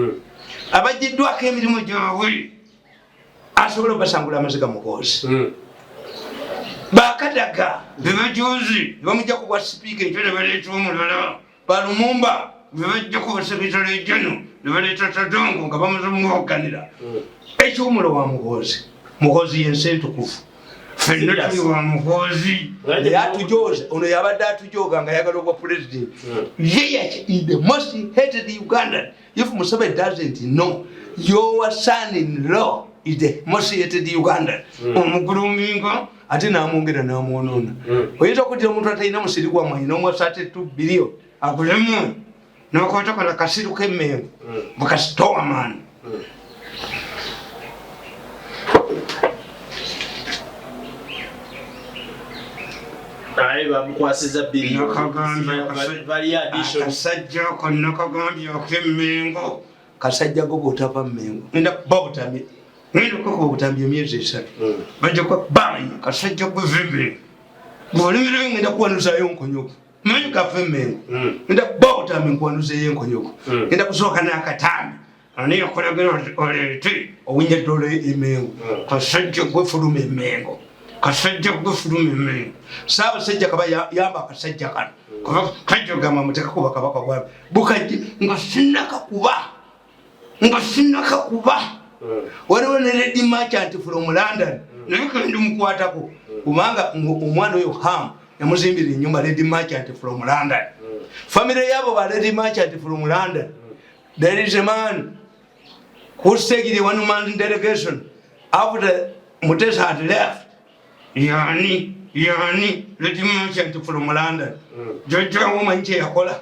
Abaggiddwako emirimu gyabwe asobola obbasangula amaziga Muhoozi. Bakadaga be bajozi ne bamugja ku bwa sipiika enkyo ne baleeta omulala. Balumumba be bajja ku basekitale ejjano ne baleeta Tadongo nga bamaze omuwagganira. Ekiwumulo wa Muhoozi. Muhoozi yensi entukuvu. Ffenna tuli wa Muhoozi. Naye atujoze, ono yabadde atujoga nga ayagala obwa president. Ye is the most hated Ugandan. If Museveni doesn't know, your son-in-law is the most hated Ugandan. Omuguluminga ate n'amwongera n'amwonoona. Oyinza okuddira omuntu atalina musiri gwa mwanyi n'omuwa 32 billion agulemu n'okwata kano akasiru k'emmengo bukasitowa maani. Aye bamukwasiza bbiri. Nakagambye Bali addition. Akasajja ako nakagambye ak'emmengo. Kasajja go bw'otava mmengo. Ngenda kuba obutambi. Ngenda kukuba obutambi emyezi 3. Bajja kuba bamanya kasajja gwe emmengo. Bw'olemerayo ngenda kuwanuzaayo nkonyoko. Manyi gava emmengo. Ngenda kuba obutambi nkuwanuzeeyo enkonyoko. Ngenda kusooka n'akatambi. Ani yakolagera oleete owinja ddoola emmengo. Kasajja gwe fuluma emmengo. Kasajja gwe fuluma emmengo. Ssaabasajja kaba yamba akasajja kano. Kuba kajja ogamba muteekakuba kabaka bwami. Bukajje nga sinnakakuba. Nga sinnakakuba. Waliwo ne Lady Merchant from London. Naye kandi mukwatako. Kubanga omwana oyo Ham yamuzimbira ennyumba Lady Merchant from London. Family yabo ba Lady Merchant from London. There is a man who staged a one man delegation after Mutesa had left. Yani. Yani lady merchant from London. Jjajjawo omanyi kyeyakola,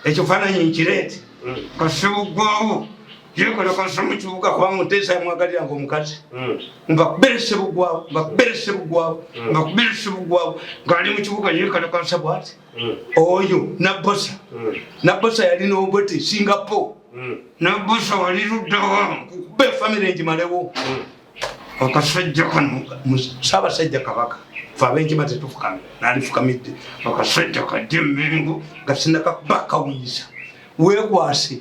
ekifaananyi nkireete. Kasebugwawo yekola kasa mu kibuga, kubanga Muteesa yamwagaliranga omukazi. Nga Sebugwawo, nga Sebugwawo, nga Sebugwawo ng'ali mu kibuga yekalakasa bwati. Oyo Nabosa. Nabosa yalina Obote Singapore. Nabosa wali luddawa nkukuba efamire ngimalewo. Akasajja kano, Ssaabasajja Kabaka, fe abenkima tetufukamira, nalifukamidde. Akasajja kajja Emmengo nga sinakakuba kawunyisa weekwase.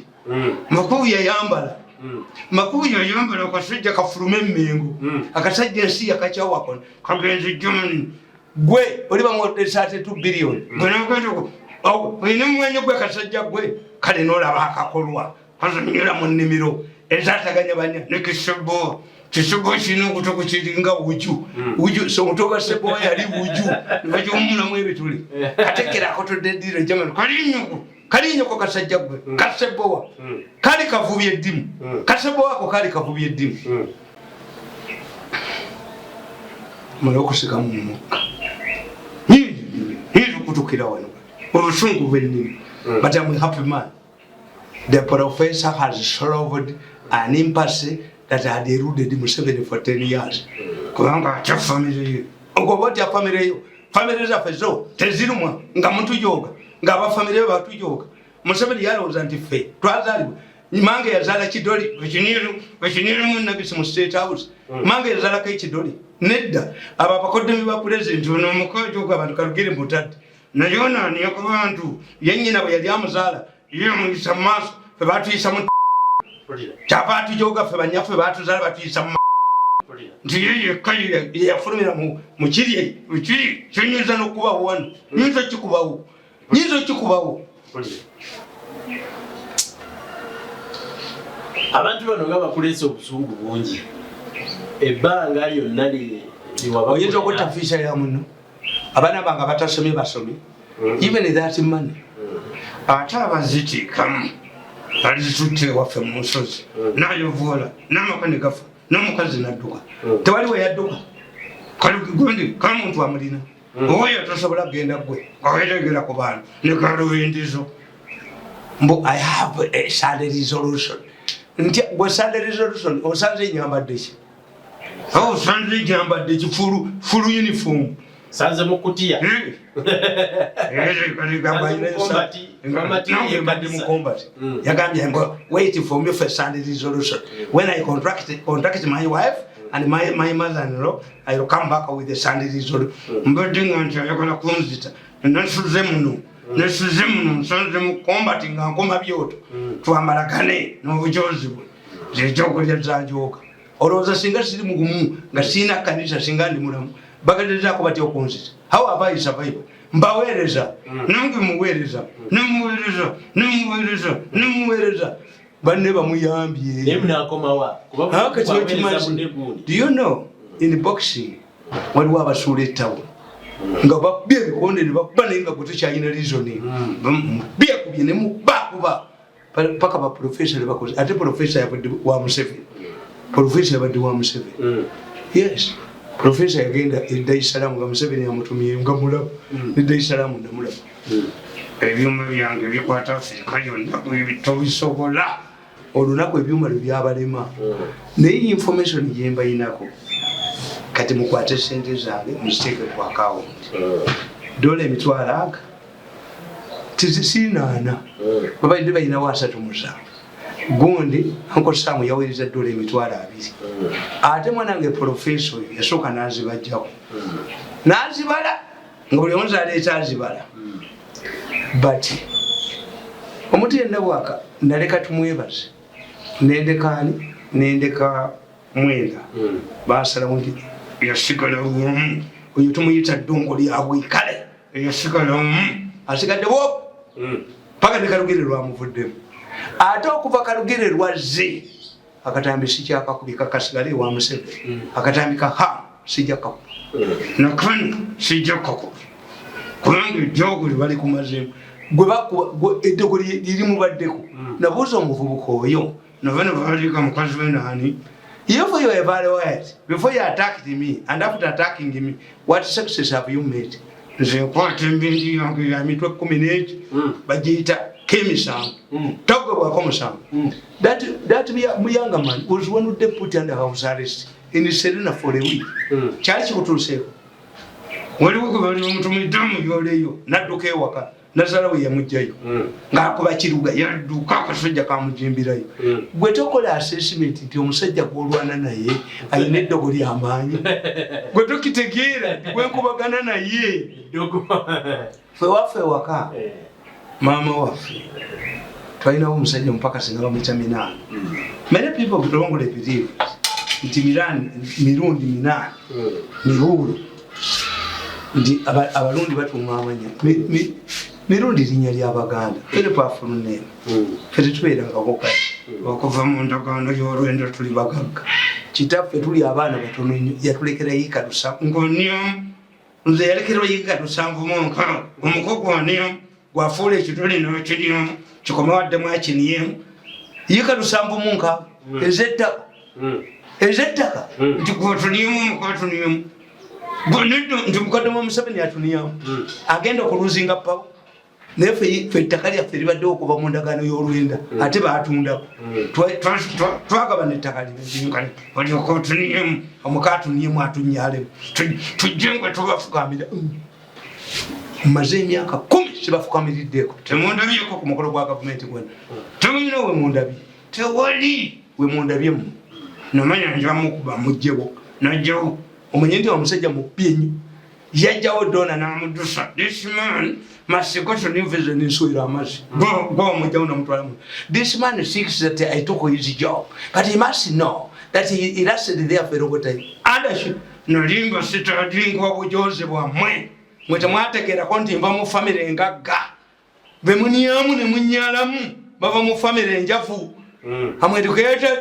Makubu yayambala, Makubu yayambala. Akasajja kafulume Emmengo. Akasajja ensi yakakyawakona kagenze Germany. Gwe oli bamuwadde 32 billion, olina omwanya gwe kasajja gwe. Kale nolaba akakolwa kazanyira mu nnimiro ezataganya banya ne Kisebowa. Kisebowa kirina okutuku kiringa wuju wuju. So omutwe gwa Sebowa yali wuju, nebakiwumulamu ebituli. Katekera akotodde eddiiro Germany. Kalinyoko, kalinyoko kasajja gwe Kasebowa. Kali kavubi eddimu. Kasebowa ako kali kavubi eddimu. Male okusika mu mukka nyinza okutukira wano obusungu bwennimi. But I'm a happy man. The professor has solved an impasse that had eluded Museveni for 10 years, kubanga atya famire ye. Ogoba otya famire yo? Famire zaffe zo tezirumwa nga mutujoga, nga abafamire be batujoga. Museveni yalowooza nti ffe twazaalibwa mange yazaala kidoli ekiniirumu nagisi mu State House. Mange yazaalako ekidoli? Nedda. Abo abakoddemi ba pulezidenti ono omukojoga abantu kalugere mutadde naye ono aniya ku bantu. Yennyina bwe yali amuzaala ye amuyisa mu maaso, fe batuyisa mu kyava atujoga. Ffe banyaffe batuzaala batuyisa mu nti ye yekka yeyafulumira mu kiri kiri kyenyinza n'okubawo wano. Nyinza okikubawo, nyinza okikubawo. Abantu bano nga bakuleesa obusungu bungi ebbanga lyonna. Oyinza okutta fiisa ya muno. Abaana bange batasomye basomye, even that money. Ate abazitiikamu alizitutte ewaffe mu nsozi, nayovuola n'amaka ne gafa n'omukazi nadduka. Tewali we yadduka. Gundi kamuntu amulina oyo tosobola kugenda gwe ngawetegera ku bantu ne kaluwindizo mbu I have a sudden resolution. Nti gwe sudden resolution osanze nyambadde ki? Osanze nyambadde ki? Full uniform. Sanze mukutiya. Mbadde mu combat. Yagambye ngo wait for me for Sunday resolution. When I contract my wife and my mother-in-law, I will come back with the Sunday resolution. Mbadde nga nti ayagala kunzita. Nasuze muno, nasuze muno, nsanze mu combat nga nkoma byoto. Twambalagane n'obujozi bwe zekyokulya zanjooka. Olowooza singa siri mugumu, nga sirina kanisa, singa ndi mulamu? Bagezezaako batya okunzita? How have I survived? Mbaweereza, nange muweereza, nemuweereza, nemuweereza, nemuweereza. Banne bamuyambye. Do you know, in boxing waliwo abasuula ettawulo nga bakubye ebikonde ne bakuba, naye nga gwe tokyalina reasoning. Byekubye nemubakuba paka baprofesa nebakoze. Ate profesa yabadde wa Museveni, profesa yabadde wa Museveni. Yes, profesa yagenda e Dar es Salaam nga Museveni yamutumye, nga mulaba ne Dar es Salaam namulaba. Ebyuma byange bikwata Afirika yonna, tobisobola. Olunaku ebyuma lwe byabalema. Naye information gyembayinako kati, mukwate sente zange muziteeke ku akawunti, dola 500,000 aga tizisiinaana. Babadde balinawo 37. Gundi Uncle Sam yaweereza dola 20,000. Ate mwanange profesa oyo yasooka n'azibajjako, n'azibala nga buli omu zaleeta azibala. But omuntu yenna bwaka naleka tumwebaze, nendekaani, nendeka mwenda. Basalawo nti yasigala omu, oyo tumuyita ddongo lyabwe. Kale yasigala omu, asigadde wo paka ne Kalugere lwamuvuddemu. Ate okuva Kalugere lwazze, akatambi sikyakakubye, kakasigale ewa Museveni. Akatambi ka ha sijja kakuba, nakano sijja kakuba, kubanga ejjoogo lyebali kumazeemu gwe bakuba eddogo lirimubaddeko. Nabuuza omuvubuka oyo, nava ne baliga mukazi we naani. If you evaluate before you attacked me and after attacking me, what success have you made? Nze nkwata embindi yange ya mitwe 11 bagiyita kemisango tagwebwako musango. That muyanga man was one of the put under house arrest in Serena for a week. Kyali kikutuuseeko? Waliwo gwe bali bamutumidde amuyoleyo, nadduka ewaka, nazala we yamugjayo ng'akuba kiruga, yadduka akasajja kamujimbirayo. Gwe tokola assessment nti omusajja gw'olwana naye alina eddogo ly'amaanyi? Gwe tokitegeera nti gwenkubagana naye? Eddogo. Ffe waffe ewaka, maama waffe twalinawo omusajja omupaka singa bamuyita Minaani. Many people wrongly believe nti mirundi minaani mibuulo, nti Abalundi batuuma amanya. Mirundi linnya ly'Abaganda, very powerful name. Ffe tetubeerangako kati okuva mu ndagaano y'olwendo tuli bagagga. Kitaffe tuli abaana batono nnyo yatulekera yiika lusanvu ng'onyamu. Nze yalekerwa yiika 76, omuko gwonyamu gwafuula ekituli n'okiryamu kikome waddemu akiniyemu yiika 76 ez'ettaka, ez'ettaka. Nti gwotuniyamu omuko atuniyamu nedda, nti mukadde wa Museveni atuniyamu agenda okuluzinga power. Naye ffe ettaka lyaffe libaddewo okuva mu ndagaano y'olwenda, ate batundako. Twagabana ettaka linkani, olyoka otuniyemu omuka atuniyemu atunyalemu tujje nga tubafukamira. Mmaze emyaka 10 sibafukamiriddeeko. Temundabyeko ku mukolo gwa gavumenti gwena, temulina we mundabye, tewali we mundabye. Mu namanya njamukuba mugjewo najjawo. Omanye nti omusajja mubi ennyo, yajjawo dona n'amudusa. This man must go to new vision. Nswera amazzi gwomujjawo namutwala mu. This man thinks that I took his job, but he must know that he lasted there for a long time. And I should nalimba sitadingwa bujozi bwammwe. Mwe temwategeerako nti nva mu famire engagga. Bemunyamu ne munyalamu bava mu famire enjavu. Am educated.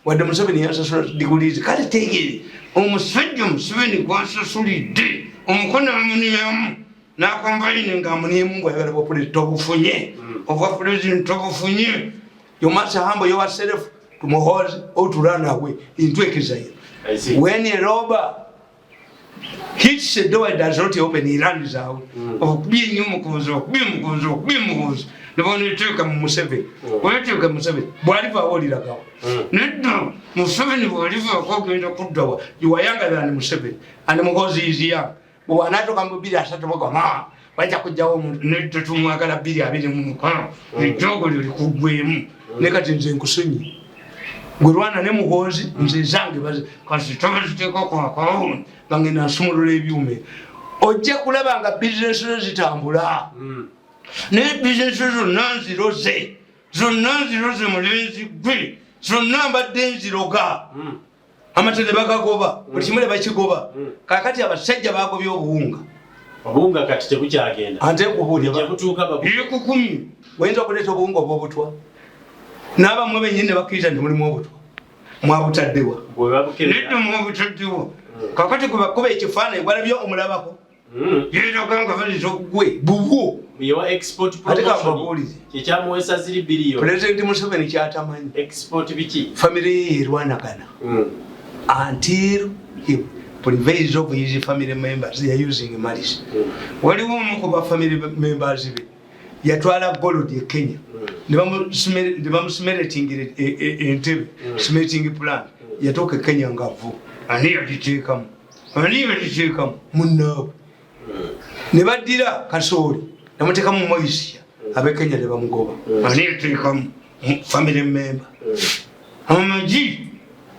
Wadde Museveni yansasula degrees, kale tegeere omusajja Museveni gwansasulidde omukono amunyamu n'akombayini ng'amuniyemu ng'oyagala bwa pulezidenti tobufunye, obwa pulezidenti tobufunye. You must humble yourself to Muhoozi or to run away into exile. I see. When a robber hits the door and does not open, he runs out. Okubye nnyo Muhoozi, okubye Muhoozi, okubye Muhoozi, ne baneteeka mu Museveni. Weteeka Museveni bw'alivaawo oliragawo? Nedda, Museveni bw'alivaako agenda kuddawa? You are younger than Museveni and Muhoozi is young. Bw'anaatuuka mu 2030 bagamba bajja kujjawo omuntu. Nedda, tumwagala 2026, ejjoogo lyo likuggwemu. Ne kati nze nkusonyi, gwe lwana ne Muhoozi, nze zange kasi tobaziteeka ku akawunti nga ngenda nsumulula ebyuma, ojja kulaba nga bizinesi zo zitambula. Naye bizinesi zonna nziroze, zonna nziroze, mulenzi gwe, zonna mbadde nziroga. Amata ne bagagoba, buli kimu ne bakigoba. Kakati abasajja bagobye obuwunga. Obuwunga kati tebukyagenda. Ate nkubuulira, Gye butuuka ekukumi oyinza okuleeta obuwunga obw'obutwa n'abamwe bennyini ne bakkiriza nti mulimu obutwa. Mwabutaddewa? Bwe babukebera. Nedda, mwabutaddewa? Kakati gwe bakuba ekifaananyi gwalabye omulabako yeeraga nga baliza gwe bubwo. Yewa export Ate promotion. kambabuulize. Kyekyamuweesa ziri biliyoni. Pulezidenti Museveni kyatamanyi, Export biki? Famire ye yerwanagana until he prevails of his family members. They are using malice. Waliwo omu ku ba family members be yatwala gold e Kenya ne bamusmeltingira Entebe smelting plant. Yatuuka e Kenya nga vvu. Ani yagiteekamu? Ani yagiteekamu? Munnaabwe. Ne baddira kasooli namuteekamu moisture, ab'e Kenya ne bamugoba. Ani yateekamu? Family member. Amagi,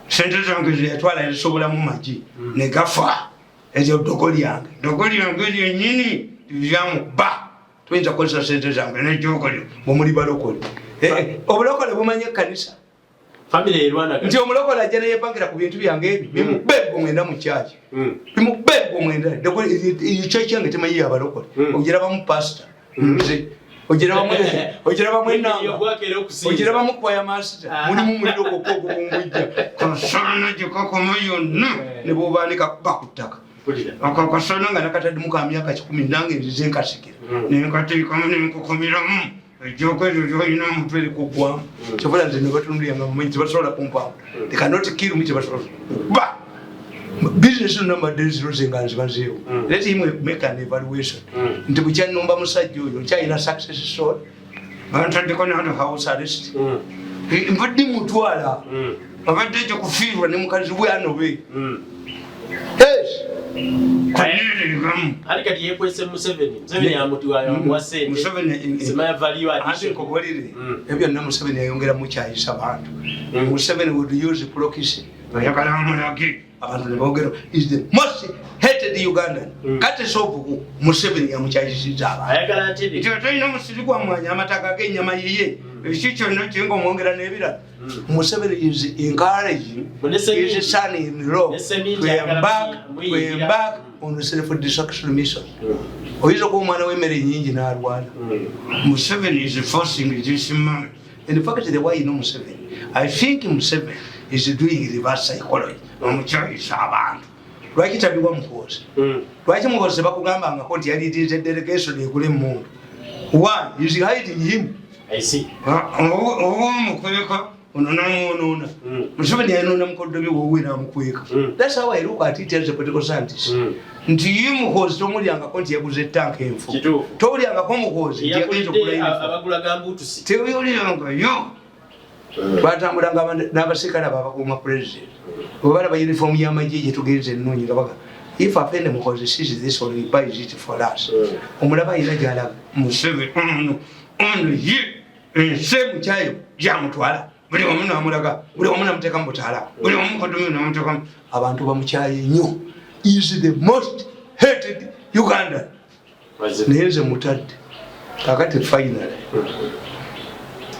sente zange zeyatwala yazisobolamu magi ne gafa. Eryo ddogo lyange, ddogo lyange lyenyini lyamuba. Tuyinza kukozesa sente zange nejjogo lyo bwemuli balokole. Obulokole bumanyi ekkanisa Famire erwanagana. nti omulokole ajja neyepangira ku bintu byange ebyo bimube gwe mwenda mu kyaki, bimube gwe mwenda. Ekyaki yange temanyi yabalokole. Ogirabamu pasita, nze ogirabamu enanga, Ogwakera okusinza. ogirabamu kwaya master. Mulimu muliro gwokka ogubumbujja kasana gyekakoma yonna ne bwobanika kuba ku ttaka. Mpulira. Ako kasana nga nakataddemu ka myaka 100, nange nzize nkasikira nenkateekamu nenkukumiramu. Ejjooka eryo lyolina omutwe likugwamu. Kyobola nze nebatunulira nga mumanyi tebasobola kumpamba. They cannot kill me, tebasobola ba business yonna mbadde nziroze nga nzibazeewo. Let him make an evaluation nti bukyanumba musajja oyo nkyalina success story. Bantaddeko nando house arrest. Mbadde mutwala abadde ekyo kufiirwa ne mukazi we anobe. Yes. Kaneeregamu. Ali kati yekwese Museveni. Museveni amutiwa sente. Museveni Simanya value ate addition. Nkubuulire, ebyo byonna Museveni yayongera mukyayisa bantu. Museveni would use proxy. Ayagala amulage abantu ne boogera is the most hated Ugandan. Kati sobuku Museveni yamukyayisiza abantu. Ayagala ntebe. Nti talina musiri gwa mwanya, amataka g'ennyama yiye, eki kyonna kinga omwongera n'ebirala. Museveni is encouraging his son in law Ne Seminti to ayagala embark, to muyingira. embark on self destruction mission. Oyinza okuba omwana w'emmere nyingi n'alwala. Museveni is forcing this man. In fact, the way you know Museveni, I think Museveni is doing reverse psychology. Omukyayisa abantu. Lwaki tabiwa Muhoozi? Lwaki Muhoozi tebakugambangako nti yaliitiriza delegation egula emmundu? Why is he hiding him? I see. Oba omukweka ono namwonoona. Museveni yayonoona mukoddomi wowe namukweka. That's how I look at it as a political scientist. Nti ye Muhoozi tomulyangako nti yaguze ettanka enfu. Kituufu. Towulyangako Muhoozi nti yagenza okugula Yakulidde uniform. abagula gambuutusi. Tewulyangakayo. Batambulanga n'abaserikale abo abakuuma president, bwe balaba uniform y'amagye gyetugenza ennungi nga baga, if Afande Muhoozi sees this one, he buys it for us. Omulaba ayina gyalaga Museveni ono ono ye ensi mukyayo gyamutwala buli wamu namulaga, buli wamu namuteeka mu butaala, buli wamu kodomi namuteekamu. Abantu bamukyaye nnyo, is the most hated Uganda. Naye nze mutadde kakati finally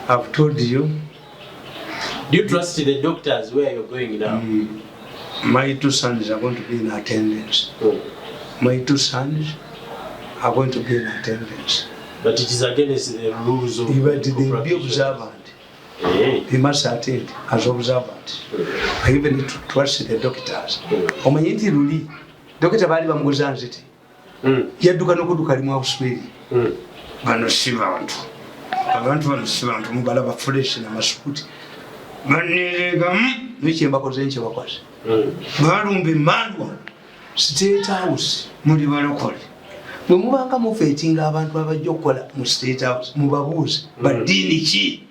I've told you. Do you trust the doctors where you're going now? My two sons are going to be in attendance. My two sons are going to be in attendance. But it is against the rules of But they be practice. observant. Eh. They must attend as observant. I even trust the doctors. Omanyi nti luli dokita baali bamuguza nziti yadduka n'okudduka ali mu Australia. Bano si bantu, abantu bano si bantu, mubalaba fresh namasuuti baneregamu naye kyembakoze nkyebakoze. Balumba emandwa State House, muli balokole bwe mubanga muvettinga abantu abajja okukola mu State House, mubabuuze baddiini ki.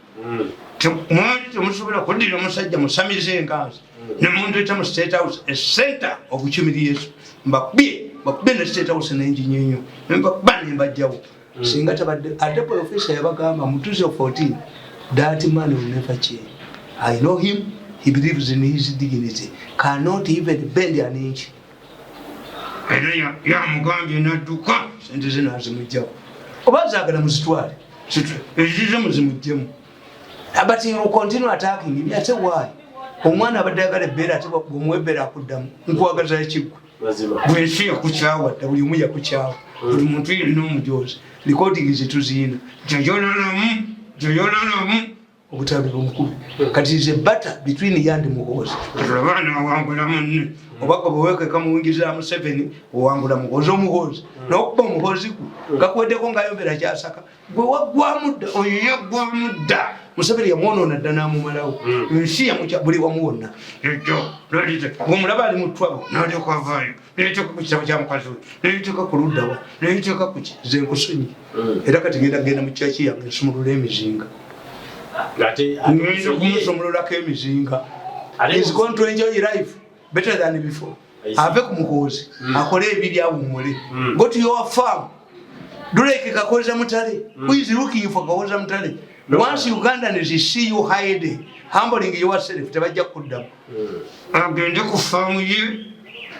Mwali temusobola kuddira omusajja musamize enkanzi nemundeeta mu State House, e center of humiliation. Mbakubye bakubye ne State House nenjinyenyo nembakuba nembajjawo. Singa tabadde ate professor yabagamba mu 2014, that man will never change. I know him, he believes in his dignity, cannot even bend an inch. Era yamugambye nadduka sente ze nazimugjawo oba zaagala muzitwale ezize muzimuggyemu, but he will continue attacking him. Ate why omwana abadde ayagala ebbeera ate bwomuwa ebbeera akuddamu nkwagaza ekiggwe? Mazima. Bwensi yakukyawa dda, buli omu yakukyawa, buli muntu yenna omujozi. Recording zetuziina joyololamu joyololamu obutambi bumukubi. Kati is a battle between ye and Muhoozi. Abaana awangula munne oba gwe bwewekeka muwingiza Museveni owangula Muhoozi, omuhoozi nokuba omuhoozi gwe gakuweddeko ngayombera kyasaka gwe waggwamu dda, oyo yaggwamu dda. Museveni yamwonoona dda n'amumalawo ensi yamukya buli wamu wonna. Ekyo omulaba ali mutwabo nalyoka avaayo neyiteeka ku kitabo kya mukazi we, neyiteeka ku luddawa, neyiteeka ku ki. Nze nkusonyi. Era kati ngenda genda mu kyaki yange nsumulula emizinga. Ate ngenda okumusumululako emizinga. Ate Is going to enjoy life better than before. I see. Ave ku Muhoozi akole ebibi awummule. Go to your farm, do like Kakoza Mutale. Who is looking for Kakoza Mutale? No. Once Ugandans see you hiding, humbling yourself, tebajja kuddamu. Agende ku faamu ye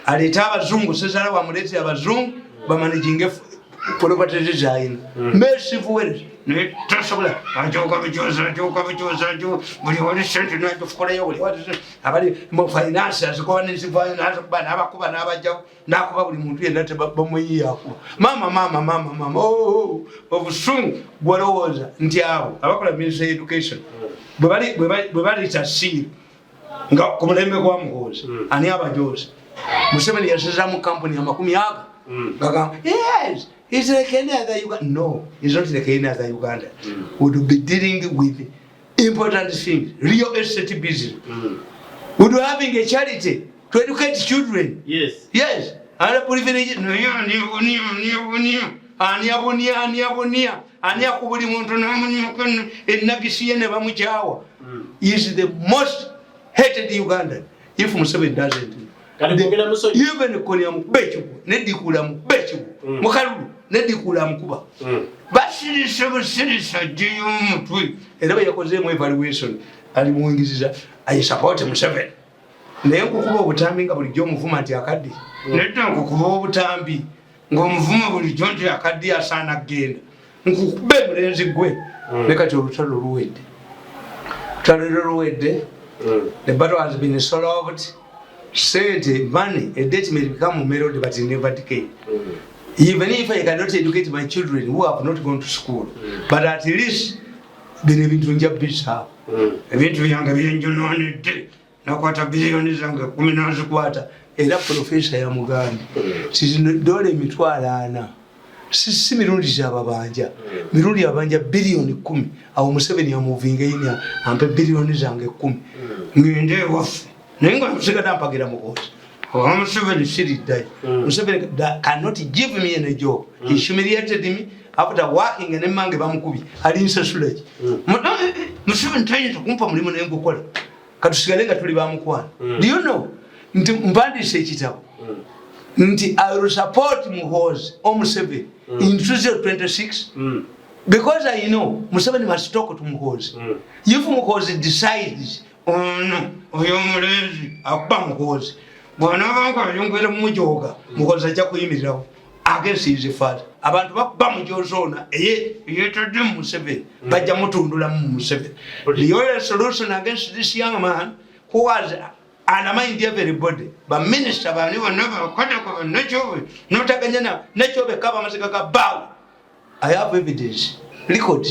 aleete abazungu, sezala wamuleetera abazungu bamanaginge properties zayina. Massive wealth naye tasobola ajoga bujozi, ajoga bujozi, ajoga buli wali sente najufukolayo buli wali sente. Abali mu finance azikuba nezivayo nakuba nabakuba nabajjawo nakuba buli muntu yenna tebamwenyi yakuba mama mama mama mama. Oh, obusungu gwalowooza nti abo abakola ministry education bwe baleeta seal nga ku mulembe gwa Muhoozi ani abajozi? Museveni yasazaamu kampuni 20 gagamba yes. It's like any other Uganda. No, it's not like any other Uganda. Would be dealing with important things, real estate business. Would be having a charity to educate children. Yes. Yes. And a privilege. Ani abunia, ani abunia, ani akubuli muntu n'amunyuka enagisi ye ne bamukyawa. Is the most hated Ugandan. If Museveni doesn't. Even Kony amukuba ekigwo, ne Dikula amukuba ekigwo, Mukalulu ne Dikula amukuba. Basirise busirisa ajjeyo omutwe. Era bwe yakozeemu evaluation ali muyingiziza, I support Museveni. Naye nkukuba obutambi nga bulijjo omuvuma nti akaddi. Nedda, nkukuba obutambi ng'omuvuma bulijjo nti akaddi asaana kgenda. Nkukube mulenzi gwe. Ne kati olutalo luwedde. Olutalo luwedde. The battle has been solved. Sente, money, a debt may become melody but it never decay. Even if I cannot educate my children who have not gone to school, but at least bino ebintu nja bisaawo. Ebintu byange byenjonoonedde, nakwata biliyoni zange 10 nazikwata. Era profesa yamugambye ti zino dola 40,000 si mirundi gyababanja, mirundi abanja biliyoni 10. Awo Museveni yamuvinga ini ampe biliyoni zange 10 ngende ewaffe, naye nga nsigadde mpagira Muhoozi. Owa Museveni siriddayo. Museveni cannot give me any job. He humiliated me after working ne mange bamukubye, alinsasula ki? Museveni tayinza kumpa mulimu naye ngukola. Katusigale nga tuli bamukwano. Do you know nti mpandiise ekitabo nti I will support Muhoozi or Museveni in 2026 because I know Museveni must talk to Muhoozi. If Muhoozi decides ono oyo omulenzi akuba Muhoozi, bw'anaabanga ayongera mumujoga, Muhoozi ajja kuyimirirawo against his father. Abantu bakuba mujozoona eye yetadde mu Museveni, bajja mutundulamu mu Museveni. The only solution against this young man who has undermined everybody, baminisita bani bonna bakadako bannakyobe notaganya nakyobe kaba amasika ga bbaawe. I have evidence record.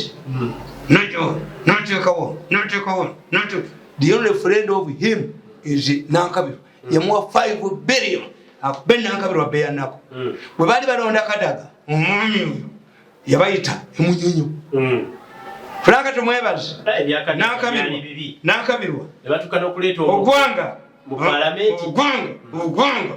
Nakyobe noteekawo noteekawo note. The only friend of him is Nankabirwa. Yamuwa 5 billion akube Nankabirwa beyanako. Bwe baali balonda Kadaga, omwami oyo yabayita emunyonyo. Franka Tumwebaze, Ebyakadde Nankabirwa, ne batuuka n'okuleeta Ogwanga, mu palamenti. Ogwanga, Ogwanga,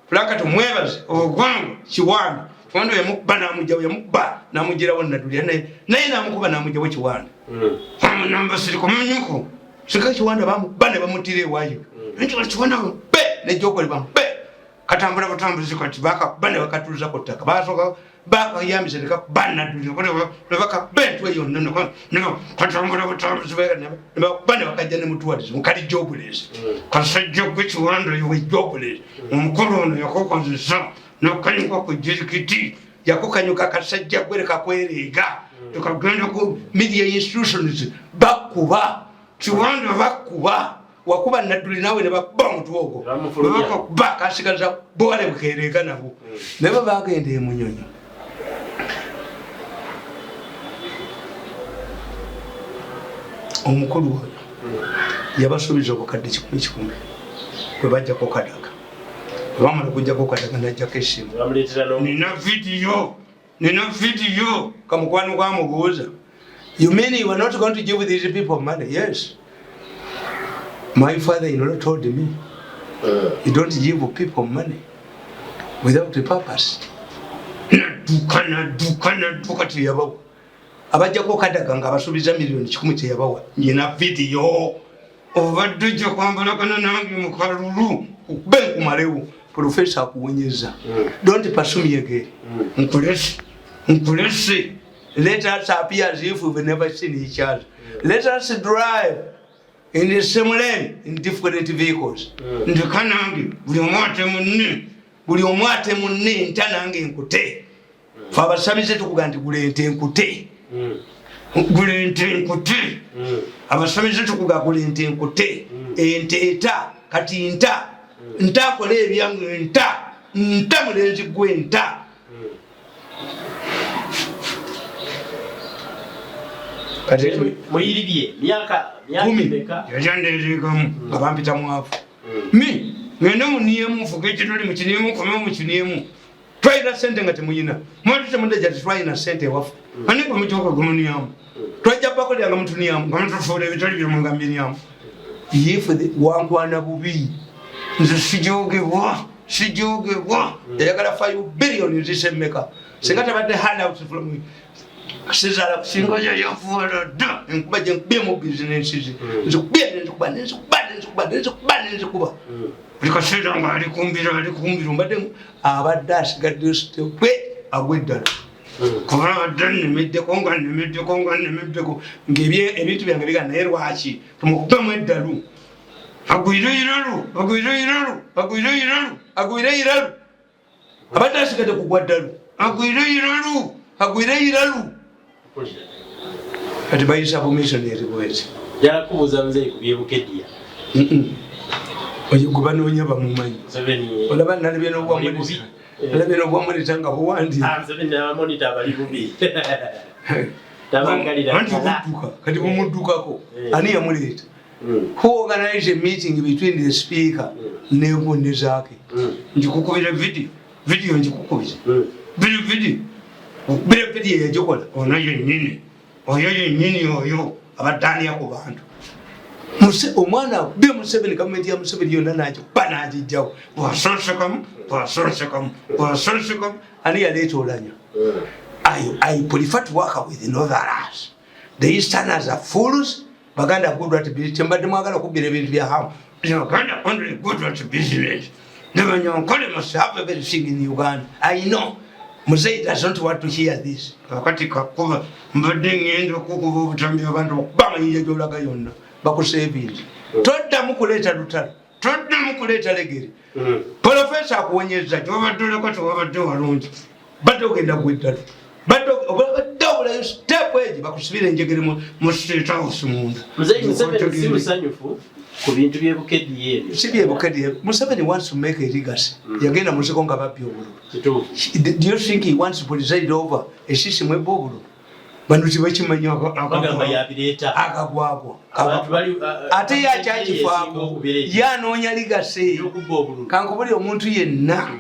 Franka Tumwebaze, Ogwanga, Kiwanda. Kiwanda yamukuba n'amugjawo, yamukuba n'amugirawo Nadduli, naye n'amukuba n'amugjawo Kiwanda. Nambasiriko munyuko sika Kiwanda bamukuba ne bamutira ewaayo. Nti Kiwanda be nejjokole bamube katambula butambuzi kati bakakuba ne bakatuuza ku ttaka, basooka bakayambisa nekakuba Nadduli ne bakakuba entwe yonna katambula butambuzi ne bakuba ne bakajja ne mutwalizi mukali jobless kasajja gwe Kiwanda yowe jobless. Omukulu ono yakukozesa nokanyuka ku jirikiti, yakukanyuka kasajja gwe lekakwereega tekagenda ku media institutions bakuba Kiwanda, bakuba wakuba Nadduli nawe ne bakuba omutwe ogwo. Bamufulumya. Bakakuba kasigaza bwale bukereega nabo naye bwe bagenda emunyonyo omukulu oyo yabasuubiza obukadde kikumi kikumi bwe bajjako Kadaga. Bwe bamala okujjako Kadaga najjako essimu. Bamuleetera Nina vidiyo, nina vidiyo. Kamukwano gwamubuuza, "You mean you are not going to give these people money?" "Yes, my father in law told me you don't give people money without a purpose." Nadduka nadduka nadduka, teyabawa. Abajjako Kadaga nga abasuubiza miliyoni 100 teyabawa. Nina vidiyo. Obadde ojja kwambalagana nange mu kalulu okube nkumalewo. Profesa akuwonyeza. Don't pursue me again. Nkulese, nkulese. Let us appear as if we've never seen each other. Let us drive in the same lane in different vehicles. Ndeka nange buli omu ate munne, buli omu ate munne. Nta nange nkute. Fe abasamize tukuga nti gula ente nkute, gula ente nkute. Abasamize tukuga gula ente nkute, ente eta kati nta nta akola ebyange nta nta mulenzi gwe nta. Kati Muyiribye myaka myaka 10 emeka? Yalyanderegamu nga bampita mwavu. Mi ngende muniyemu nfuge ekituli mukiniyemu nkome mukiniyemu. Twalina sente nga temuyina. Mwali temundeja tetwalina sente ewaffe. Ani gwe mutuuka gumunyamu? Twajja bakolera nga mutunyamu, nga mutufuula ebitali byammwe nga mbinyamu. If wankwana bubi, nze sijogebwa, sijogebwa. Yayagala 5 billion nzise mmeka? Singa tabadde handout from sizala, singa yayafuwala dda enkuba gye nkubye mu bizinensi ze. Nzikubye, nenzikuba, nenzikuba, nenzikuba, nenzikuba, nenzikuba. Buli kaseera nga ali kumbira, ali kumbira, mbadde abadde asigadde step agwa eddala. Kuba abadde nnemeddeko, nga nnemeddeko, nga nnemeddeko, ng'ebintu byange bigana, naye lwaki tumukubemu eddalu? Agwire iralu, agwire iralu, agwire iralu, agwire iralu. Abadde asigadde kugwa ddalu. Agwire iralu, agwire iralu. Kati bayisa bumissionary bwezi. Njala kubuuza muzeeyi ku byebukediya. Oyo gwe banoonya bamumanyi. Museveni Olaba nalabye n'obwa Oli monitor. bubi. Nalabye n'obwa monitor nga buwandiika. Ah, Museveni abamonita abali bubi. Tabagalira Anti ddala. budduka, kati bumuddukako. Eh. Ani yamuleeta? Who organized a meeting between the speaker ne Zaake? Njikukubira video, video njikukubira. Video, video. Okubira video yagikola ono yennyini, oyo yennyini, oyo abadde ania ku bantu. Omwana akubye Museveni, gavumenti ya Museveni yonna n'agikuba n'agijjawo. Bwasonsekamu, bwasonsekamu, bwasonsekamu. Ani yaleeta Olanya? I prefer to work with northerners. The easterners are fools. Baganda good at business. Kyembadde mwagala okubbira ebintu bya hamu. Uganda only good at business. The Banyankole must have everything in Uganda. I know. Mzee does not want to hear this. Kakati kakuba mbadde ngenda okukuba obutambi abantu okuba amayinja gy'olaga yonna bakusevinze. Toddamu kuleeta lutalo. Toddamu kuleeta legere. Profesa akuwonyezza gy'obadde oleka tewabadde walungi. Badde ogenda gwa eddala. Badde obulayo step egi bakusibira enjegere mu State House munda. Muzeeyi Museveni si musanyufu ku bintu byebukediya ebyo. Si byebukediya. Museveni wants to make a legacy. Yagenda mu nsiko nga babbye obululu. Kituufu. Do you think he wants to preside over a system ebba obululu? Bano tebakimanyi. Bagamba yabireeta. Akagwagwa. Abantu bali Ate ye esinga akyakifaako. okubireeta. Ye anoonya legacy. Ey'okubba obululu. Kankubulire, omuntu yenna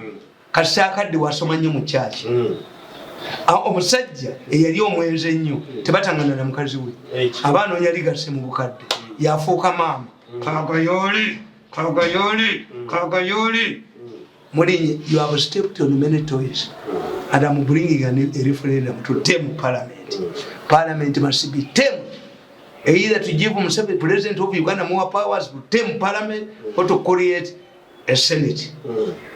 kasita akadde wasoma nnyo mu kyaki. Omusajja eyali omwenzi ennyo tebatangana na mukazi we. Ekyo. Aba anoonya legacy mu bukadde, yafuuka maama. Kagayoli, kagayoli, kagayoli. Mulinye, you have stepped on many toes and I'm bringing a referendum to tame parliament. Parliament must be tamed, either to give Museveni, president of Uganda, more powers to tame parliament or to create a senate.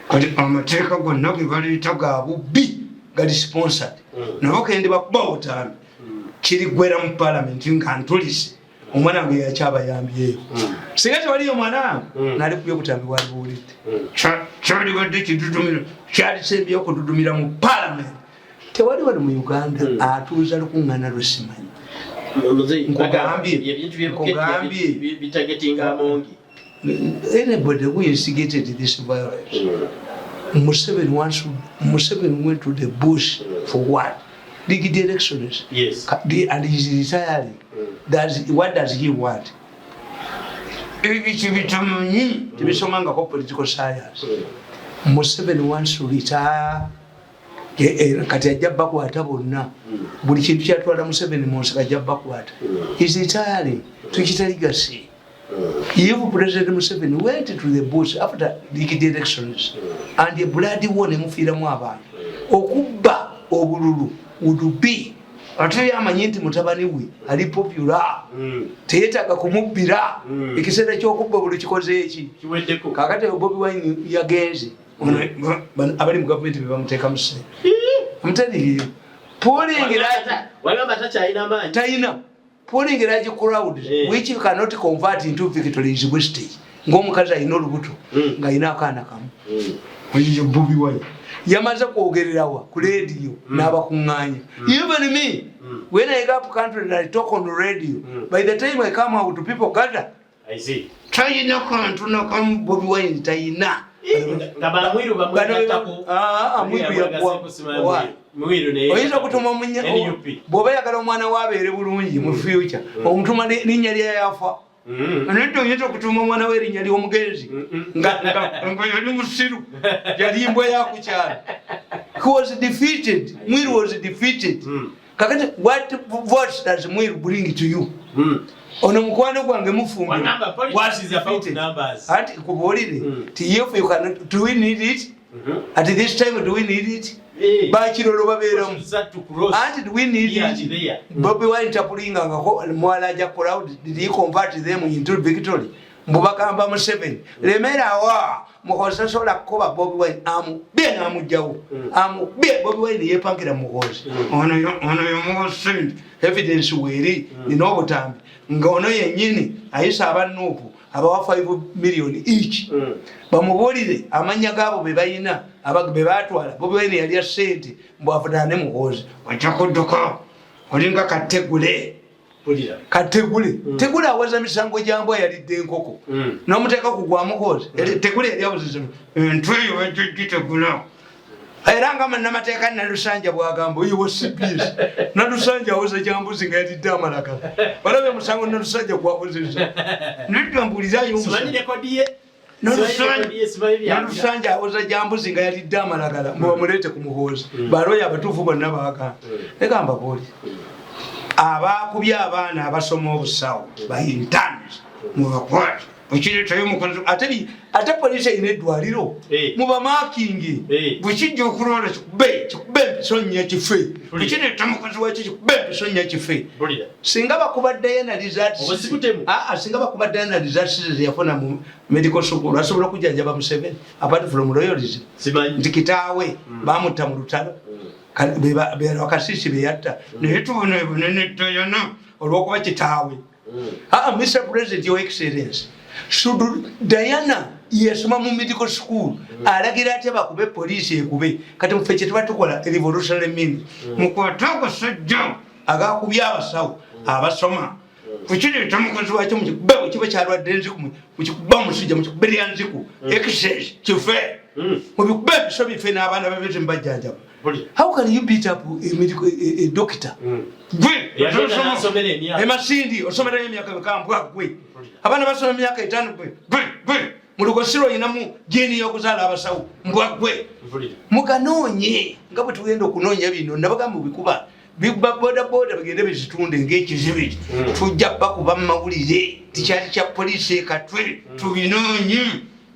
Kati amateeka gonna ge baleeta ga bubbi, gali sponsored. Nabo kendi bakuba obutambi kirigwera mu parliament nga ntulise omwana wange yakyabayambyeyo. Singa tewaliyo mwana wange nali kubye obutambi bwali buwulidde. Kyalibadde kidudumira, kyalisembyeyo okududumira mu parliament. Tewali wano mu Uganda atuuza lukuŋŋaana lwesimanyi. Muzeeyi, Nkugambye. ebintu byebukediya Nkugambye. bitagetinga Amongi. Anybody who instigated this violence, Museveni wants to, Museveni went to the bush for what? Rigged elections. Yes. And he's retiring. What does he want? Ebyo bitamanyi tebisomangako political science. Museveni wants to retire. Kati ajja bakwata bonna. Buli kintu kyatwala Museveni mu nsiko ajja bakwata. He's retiring. Tukita legacy. If President Museveni went to the bush after rigged elections and a bloody war nemufiiramu abantu, okubba obululu would be, ate yamanyi nti mutabani we ali popular, teyetaaga kumubbira. Ekiseera ky'okubba obululu kikoze eki? Kiweddeko. Kakati Bobi Wine yagenze. Ono, bano abali mu gavumenti bebamuteekamu ssente. I'm telling you, pulling large Wagamba takyalina maanyi. Talina. Pulling large crowd which you cannot convert into victory is wastage. Ng'omukazi alina olubuto ng'alina akaana kamu. Oyo Bobi Wine yamaze kwogererawa ku radio n'abakuŋŋaanya. Even me, when I go up country and I talk on radio, by the time I come out, people gather. I see. Talina kantu nakamu, Bobi Wine talina. Nga bamwiru bamwegattako. Ah, ah, Mwiru yaggwa. Why? Mwiru naye Oyinza okutuma NUP. bw'oba yagala omwana we abeere bulungi mu future, omutuma linnya lyayafa. Nedda, oyinza okutuuma omwana we erinnya ly'omugenzi nga yali musiru, yali mbwa yakukyalo. He was defeated. Mwiru was defeated. Kakati what votes does Mwiru bring to you? Ono mukwano gwange Mufumbiro Wangamba, politics is about numbers. Ati kubuulire ti if you cannot, do we need it at this time? Do we need it? Bakirolo babeeramu. Start to cross. Anti do we need Here and it? there. Bobi Wine tapulingangako mwalaja crowd. Did he convert them into victory? Mbu bagamba Museveni lemerawa, Muhozi tasobola kukuba Bobi Wine, amubye n'amugjawo. Amubye Bobi Wine yepangira Muhozi. Ono yomuwa sente, evidence weeri. Nina obutambi nga ono yennyini ayisa aba NUP, abawa 5 million each. Bamubuulire amanya gaabo be balina be batwala. Bobi Wine yalya sente mbu avunaane Muhozi. Ojja kudduka olinga kategule. Mpulira. Kategule, Tegule awaza misango gyambwa yalidde enkoko. Nomuteeka ku gwa Muhozi. Tegule yali awuziza entwe eyo, bajja gitegula. Era nga munnamateeka Nalusanja bwagamba, oyo wa CBS Nalusanja awoza gyambuzi nga yalidde amalagala. Balabye musango Nalusanja gwawozeza? Nedda, mbuulirayo. Simanyi rekodi ye. Simanyi rekodi ye, simanyi byalira. Nalusanja awoza gyambuzi nga yalidde amalagala, mbu bamuleete ku Muhoozi. Baloya abatuufu bonna baagamba. Negamba bwoli abakubye abaana abasoma obusawo ba interns, mubakwate. Okireetayo mukozi ate poliisi erina eddwaliro. Mubamakingi. Bwekijja okulwala, kikube, kikube empiso nnya kife. Bwekireeta mukozi wakyo, kikube empiso nnya kife. Mpulira. Singa bakubaddeyo na Obwo si butemu. Singa bakubaddeyo na results zeyafuna mu medical school, asobola okujjanjaba Museveni apart from royalism? Simanyi. Nti kitaawe bamutta mu lutalo. Bakasiisi beyatta, naye tubonebonene Diana olwokuba kitaawe. Mr President, Your Excellence, should Diana yasoma mu medical school alagira atya bakube poliisi ekube? Kati mufe kyetuba tukola revolutionary means, mukwate agasajja agakubye abasawo abasoma, kukireeta mukozi wakyo, mukikube. Kiba kyalwadde enziku, mukikuba omusujja, mukikube lya nziku excess kife. Mubikube ebiso bife n'abaana babete mubajjanjaba. Mpulira. How can you beat up a medical a doctor? Gwe Yagenda n'asomera emyaka. Emasindi osomerayo emyaka mikambwa gwe? Abaana basoma emyaka 5. Gwe, gwe, gwe mu lugosiro olinamu gene y'okuzaala abasawo, mbwa gwe. Mpulira. Muganoonye nga bwe tugenda okunoonya bino. Nabagamba bikuba bikuba bodaboda bagende bizitunde ng'ekizibi. Tujja bakuba mu mawulire tikyali kya poliisi ekatwe. Tubinoonye,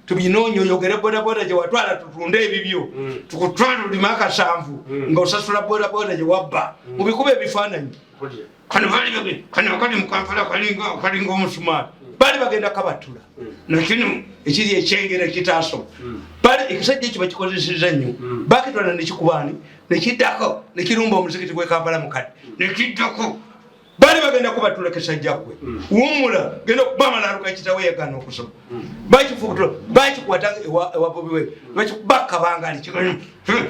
tubinoonye, oyogere bodaboda gye watwala, tutunde ebibyo. Tukutwala olime akasanvu nga osasula bodaboda gye wabba. Mubikuba ebifaananyi. Mpulira. Kano bali kano kali mu Kampala kalinga omusumaali, baali bagenda kabatula. Nakino ekiri ekyengera ekitaasoma, bali ekisajja ekyo bakikozeseza nnyo. Bakitwala nekikubaani nekiddako nekirumba omuzikiti gwe Kampala mukadde nekiddako. Baali bagenda kubatula. Kesajja kwe wummula, genda okuba amalalo gakitawe yagaana okusoma. Bakifubutula, bakikwata ewa Bobi Wine, bakikuba kabangali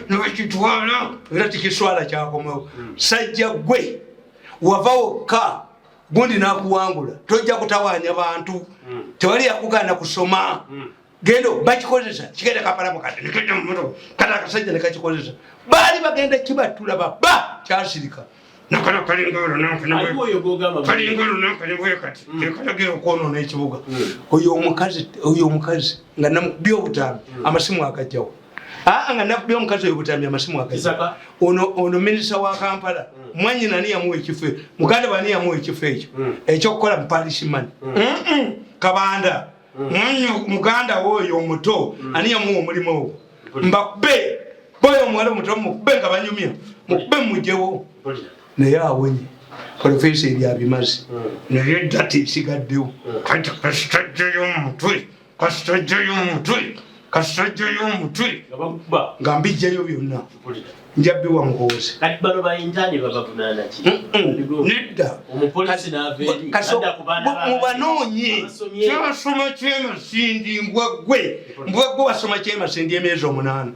nebakitwala, era tikiswala kyakomawo. Sajja gwe wava wokka gundi nakuwangula, tojja kutawaanya bantu. Tewali yakugaana kusoma. Genda bakikozesa kigenda Kampala mukadde nekajja mumotoka kati akasajja nekakikozesa. Baali bagenda kibatula baba kyasirika nakana kalinga Aliwo oyo gw'ogamba. Kalinga lunankane kati kekalagira okwonoona ekibuga. Oyo omukazi, oyo omukazi nga namukubye obutambi, amasimu agajjawo. Aa, nga nakubye omukazi oyo obutambi, amasimu agajjawo. Kisaka. Ono minisita wa Kampala mwanyina ani yamuwa ekifo ekyo? Muganda bani yamuwa ekifo ekyo ekyokukola mu parish money? Kabanda mwanyi muganda woyo omuto ani yamuwa omulimu ogwo? Mbakube boyo omuwala omuto, mukube nga banyumya, mukube mugjewo. Mpulira. Naye awonye profesa ebyo abimaze, naye data esigaddewo. Kati kasitajjayo omutwe, kasitajjayo omutwe, kasitajjayo omutwe. Nga bakuba. Nga mbijjayo byonna. Mpulira. Nja biwa Muhoozi. Kati bano ba intern babavunaana ki? Nedda. Omupoliisi n'ava eri, adda ku baana Mubanoonye. abasomye. Kyasoma kyemasindi, mbwa gwe, mbwa gwe, wasoma kyemasindi emyezi 8.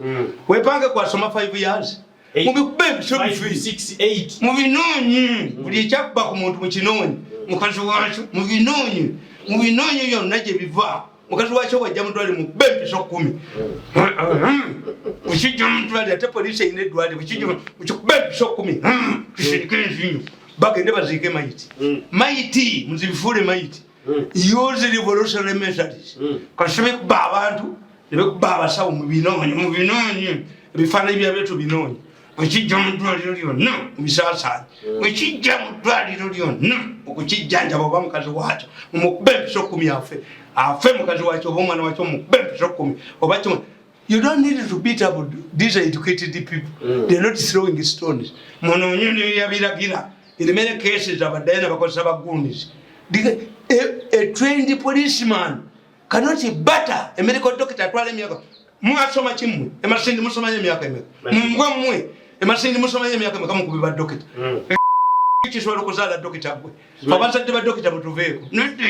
Wepange kwasoma 5 years. Mubikube ebiso Five, bifi. six, eight. Mubinoonye buli ekyabba ku muntu, mukinoonye. Mukazi wakyo mubinoonye, mubinoonye byonna gye biva. Mukazi wakyo wajja mutwale, mukube empiso 10. Bukijja mutwale, ate poliisi erina eddwaliro. Bukijja mukikube empiso 10, kisirike enzinyo, bagende baziike mayiti. Mayiti muzibifuule mayiti. Use revolutionary methods. Kasi bekuba abantu nebekuba abasawo, mubinoonye, mubinoonye, ebifaananyi byabyo tubinoonye. Okijja mu ddwaliro lyonna mubisaasaanye, okijja mu ddwaliro lyonna okukijjanjaba oba mukazi waakyo, mumukube empiso 10 afe, afe mukazi wakyo oba omwana wakyo, mumukube empiso 10 oba kimwe. You don't need to beat up these educated people. They're not throwing stones. Munoonye neyabiragira. In many cases abaddayo nabakozesa bagunis. A trained policeman cannot batter a medical doctor atwala emyaka. Mwasoma kimmwe emasindi, musomayo emyaka emeka? Mungwe mmwe emasindi musomayo emyaka emeka mukubi ba dokita? Kisobola okuzaala dokita gwe? Abazadde ba dokita mutuveeko. Nedda,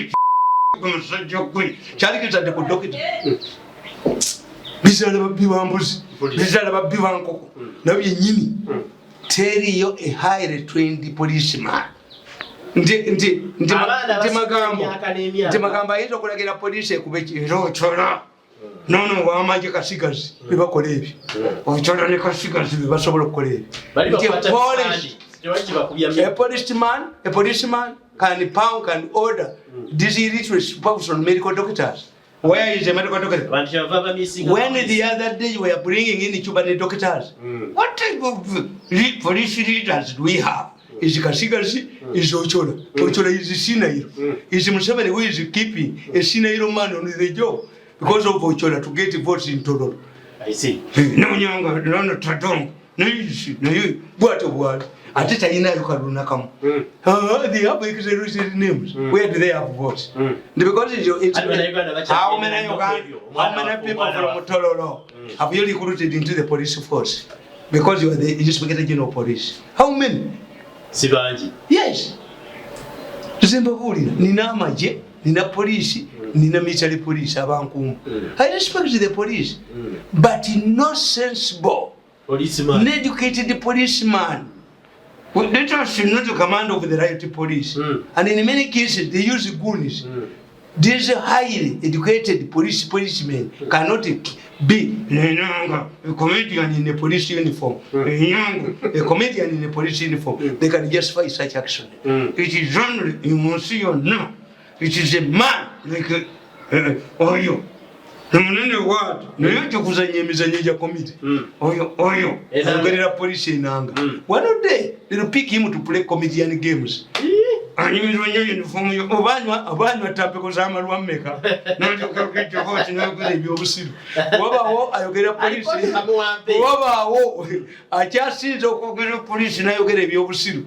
musajja gwe kyali kizadde ku dokita, bizaala babbi ba mbuzi, bizaala babbi ba nkoko nabyo byennyini. Teriyo a highly trained policeman nti Abaana nti basoma magambo emyaka n'emyaka. Nti magambo ayinza okulagira poliisi ekuba era Ochola nono wamaje Kasigazi bebakola ebyo. Ochola ne Kasigazi bebasobola okukola ebyo. Bali Nti bakwata police bifaananyi, tewali kibakubya. A policeman can pound, can order these illiterate person medical doctors. Where is the medical doctor? Abantu kyebava bamisinga. When the other day you were bringing in Cuban doctors, what type of police leaders do we have? Is Kasigazi, is Ochola. Ochola is senile. Is Museveni who is keeping a senile man on the job because of Ochola to get votes in Tororo. I see. Nonyanga, nono Tadong, naye naye bwatyo bwali. Ate talinayo kalulu nakamu. They have exaggerated names. Where do they have votes? Because it's Ate Bannayuganda bakyagenda how many nnyo Uganda, ebyo. how Omwana many waffe, people omwana from waffe. Tororo have you recruited into the police force? Because you are the inspector general of police. How many? Si bangi. Yes. Nze mbabuulira, nina amagye, nina poliisi, nina military police abankuuma. I respect the police, but no sensible Policeman. An educated policeman. Well, let us not the command of the riot police. And in many cases, they use goons. These highly educated policemen cannot be Enanga, a comedian in a police uniform. Enanga, a comedian in a police uniform. They can justify such action. It is only, you must see or no. It is a man like oyo. Omunene bwati naye ojja kuzanya emizanyo gya comedy. Oyo oyo Enanga. ayogerera poliisi Enanga. One day they'll pick him to play comedian games. Anyumirwa nnyo uniform yo, obanywa obanywa tampeko z'amalwa mmeka nojokakejokoti noyogera ebyobusiru. Wabaawo ayogera poliisi, Alipoota bamuwampe. wabaawo akyasinza okwogera poliisi nayogera ebyobusiru.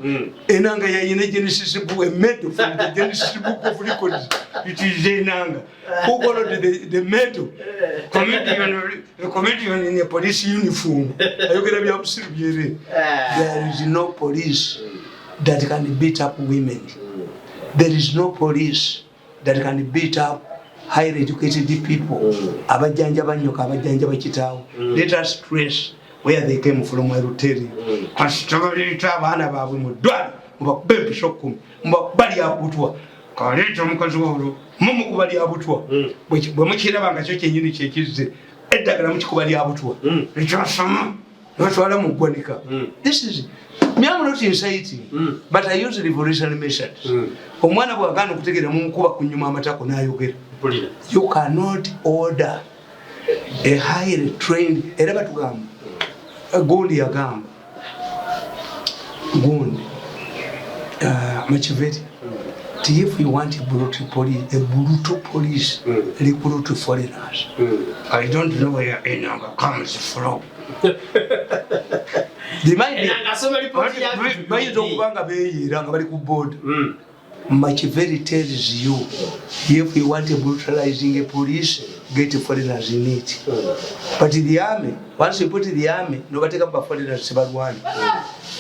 Enanga yayina Genesis book, a medal from the Genesis Book of Records. It is Enanga who followed the medal comedian, a comedian in a police uniform ayogera byabusiru byere. There is no police that can beat up women. There is no police that can beat up highly educated people. Abajjanja banyoka, abajjanja bakitaawo. Let us trace where they came from. I will tell you. Kasita baleeta abaana baabwe mu ddwaliro, mubakube empiso 10, mubakuba lyabutwa, kaleeta omukazi wolwo mumukuba lyabutwa. Bwe mukiraba nga kyo kyenyini kyekizze, eddagala mukikuba lyabutwa. Ekyasoma nebatwala mu ggwanika. This is me, I'm not inciting, but I use revolutionary methods. Omwana bwagaana okutegeera, mumukuba ku nyuma amatako n'ayogera. Mpulira. You cannot order a highly trained, era batugamba, gundi yagamba gundi, Machiavelli, ti if you want a brutal police, recruit foreigners. I don't know where Enanga comes from. They might be- Enanga asoma lipooti ya Bayinza okuba nga beeyiira nga bali ku board. Machiavelli tells you, if you want a brutalizing a police, get foreigners in it. But the army, once you put the army, nobateeka ba foreigners, tebalwana.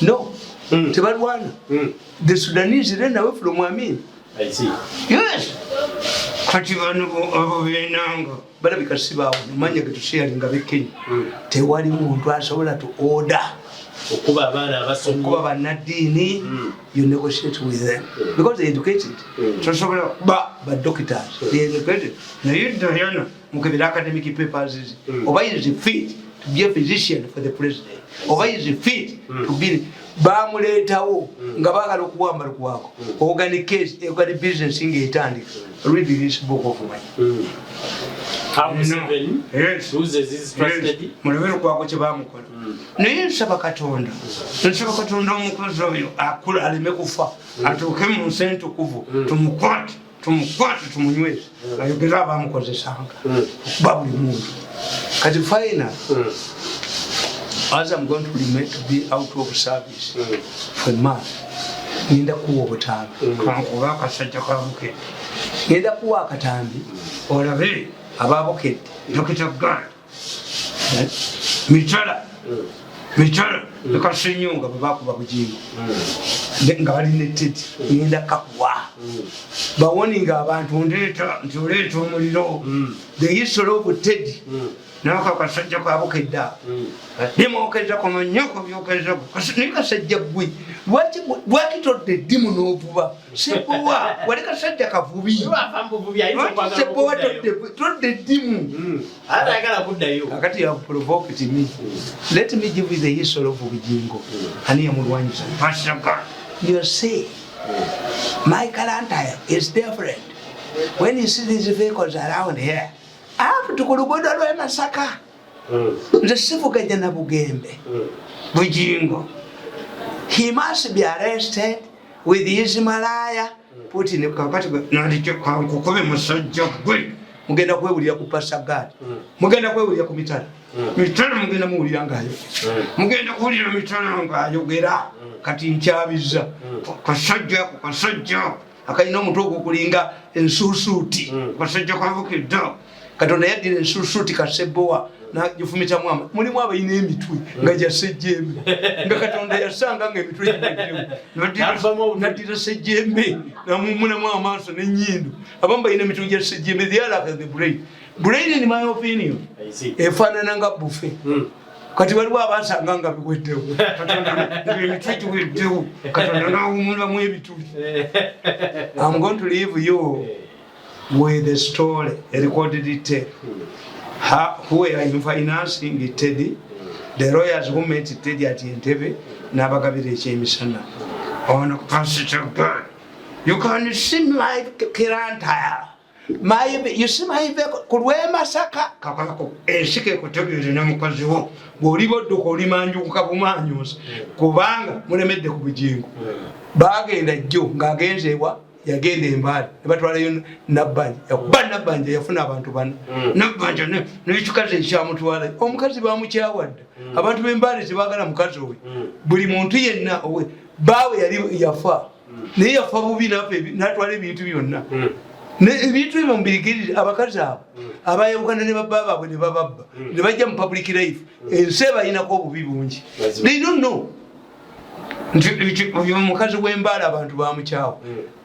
No, tebalwana. The Sudanese ran away from Amin. I see. Yes. Kati bano abo benanga balabika si baawo manya getusharinga b'e Kenya. Tewali muntu asobola to order Okuba abaana abasomye. Okuba bannaddiini. You negotiate with them because they educated. Tosobola kuba ba doctors, they educated. Naye Diana mukebera academic papers ze, oba is fit to be a physician for the president, oba is fit to be. Bamuleetawo nga baagala okuwamba Lukwago. Organ case, organ business ng'etandika. Read this book of mine. How Museveni Yes. loses his trusted. Mulabe Lukwago kye bamukola. Naye nsaba Katonda, nsaba Katonda omukozi oyo akula aleme kufa, atuuke mu nsi entukuvu, tumukwate, tumukwate, tumunyweze, ayogere abamukozesanga okuba buli muntu. Kati final, as I'm going to remain to be out of service for a month, ngenda kuwa obutambi. Kankuba akasajja ka Bukedde, ngenda kuwa akatambi olabe ababukedde. Dr Gand, Mitala, Mitala ekasenyonga bwe bakuba Bugingo nga balina etteti, ngenda kakuwa bawoninga abantu. Ndeeta nti oleeta omuliro, the history of Teddy nako akasajja ka Bukedde limwokezako manyoko byokezako. Naye kasajja gwe, lwaki todde eddimu n'ovuba Sebowa? Wali kasajja kavubi. Lwafa muvubi ayinza Lwaki okwagala Sebowa okuddayo. todde eddimu? Ate ayagala kuddayo. Kakati you have provoked me. Let me give you the history of Bugingo. Ani yamulwanyisa? Pastor God, you see, my calendar is different. When you see these vehicles around here, up to ku luguudo lw'e Masaka, nze sivuganya na Bugembe. Bugingo, he must be arrested with his malaya Putin. Kakati nandikukube musajja gwe, mugenda kwewulira ku pasagadi, mugenda kwewulira ku Mitala. Mitala mugenda muwulira ngaayo, mugenda kuwulira Mitala ngaayogera. Kati nkyabiza kasajja ako, kasajja akalina omutwe ogukulinga ensuusuuti, kasajja kavukidda. Katonda yaddira ensuusuuti kasebowa nagifumitamu ama. Mulimu abalina emitwe nga gya Sejjembe, nga Katonda yasanga nga emitwe giweddewo. N'avamu obutuli. Naddira Sejjembe namumunamu amaaso n'ennyindo. Abamu balina emitwe gya Sejjembe. They are like the brain. Brain, in my opinion, I see. efaanana nga bufe. Kati waliwo abasanga nga biweddewo. Katonda emitwe giweddewo, Katonda nawumulamu ebituli. I'm going to leave you with a story, a recorded tape. Who were in financing Teddy, the lawyers who met Teddy at Entebbe, n'abagabira ekyemisana. Ono Pastor God, you can see my clientele. My, you see my vehicle, ku lw'e Masaka, kakako, ensi kekutegeeze ne mukazi wo, bw'oliba odduka olimanjuka bumanyusa, kubanga mulemedde ku Bugingo. Bagenda jjo ng'agenze ewa, yagenda Embaale ne batwalayo Nabbanja. Yakuba Nabbanja, yafuna abantu bana. Nabbanja n'ekikazi ekyamutwala, omukazi bamukyawadde. Abantu b'Embaale tebagala mukazi oyo. Buli muntu yenna baawe yali yafa, naye yafa bubi, nafa n'atwala ebintu byonna. Ebintu ebyo mubirigirire. Abakazi abo abayawukana ne babba baabwe ne bababba ne bajja mu public life, ensi ebayinako obubi bungi. Mazima. They don't know nti oyo omukazi w'Embaala abantu bamukyawa,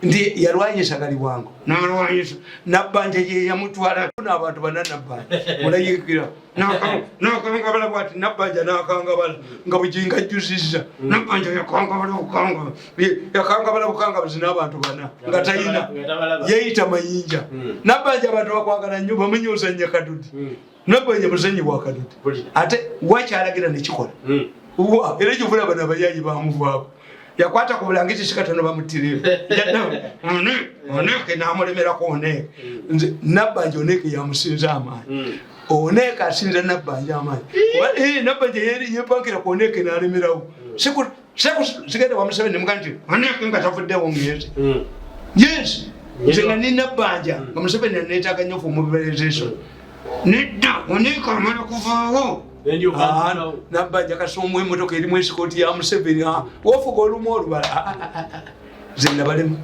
nti yalwanyisa Galiwango, nalwanyisa Nabbanja, ye yamutwala abantu bana. Nabbanja mulayikira nakangabala bwati, Nabbanja nakangabala nga Bugingo ajjuzizza. Nabbanja yakangabala bukangaba, yakangabala bukangabazi n'abantu bana nga tayina. Nga tabalaba. Yeyita Mayinja. Nabbanja abantu bakwagala nnyo, bamanyi ozannya kadudi. Nabbanja muzanyi wa kadudi. Mpulira. Ate wakyalagira nekikola. Wa era ekivula bano abayayi bamuvaako, yakwata ku bulangiti si katono bamuttireyo. Oneeke namulemerako Oneeke. Nze Nabbanja Oneeke yamusinza amaanyi. Oneeke asinza Nabbanja amaanyi. Nabbanja yepankira ku Oneeke nalemerawo. Sigenda wa Museveni nemuga nti Oneeke nga tavuddewo ngenze. Yes, nze nga ni Nabbanja nga Museveni aneetaaga nnyo for mobilization. Nedda, Oneeke amala kuvaawo. Nendyoka Ah, nzirawo. Nabbanja kasoomu emotoka erimu esikooti ya Museveni. Ah, wofuga olumu olubala. Ah, ah, ah, ah. Nze nabalema.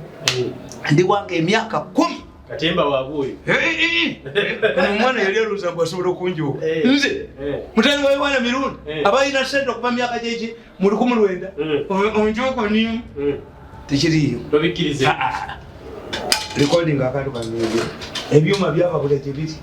Ndi wange emyaka 10. Katemba waabwe oyo. Eh, eh, eh. Ono omwana yali alowooza mbu asobola okunjooka. Nze mutani wa Yowana Mirundi abalina sente okuva myaka gyeki mu 1900. Onjooka niyo tekiriiyo. Tobikkirize. Recording akantu kange, ebyuma byababula gye biri.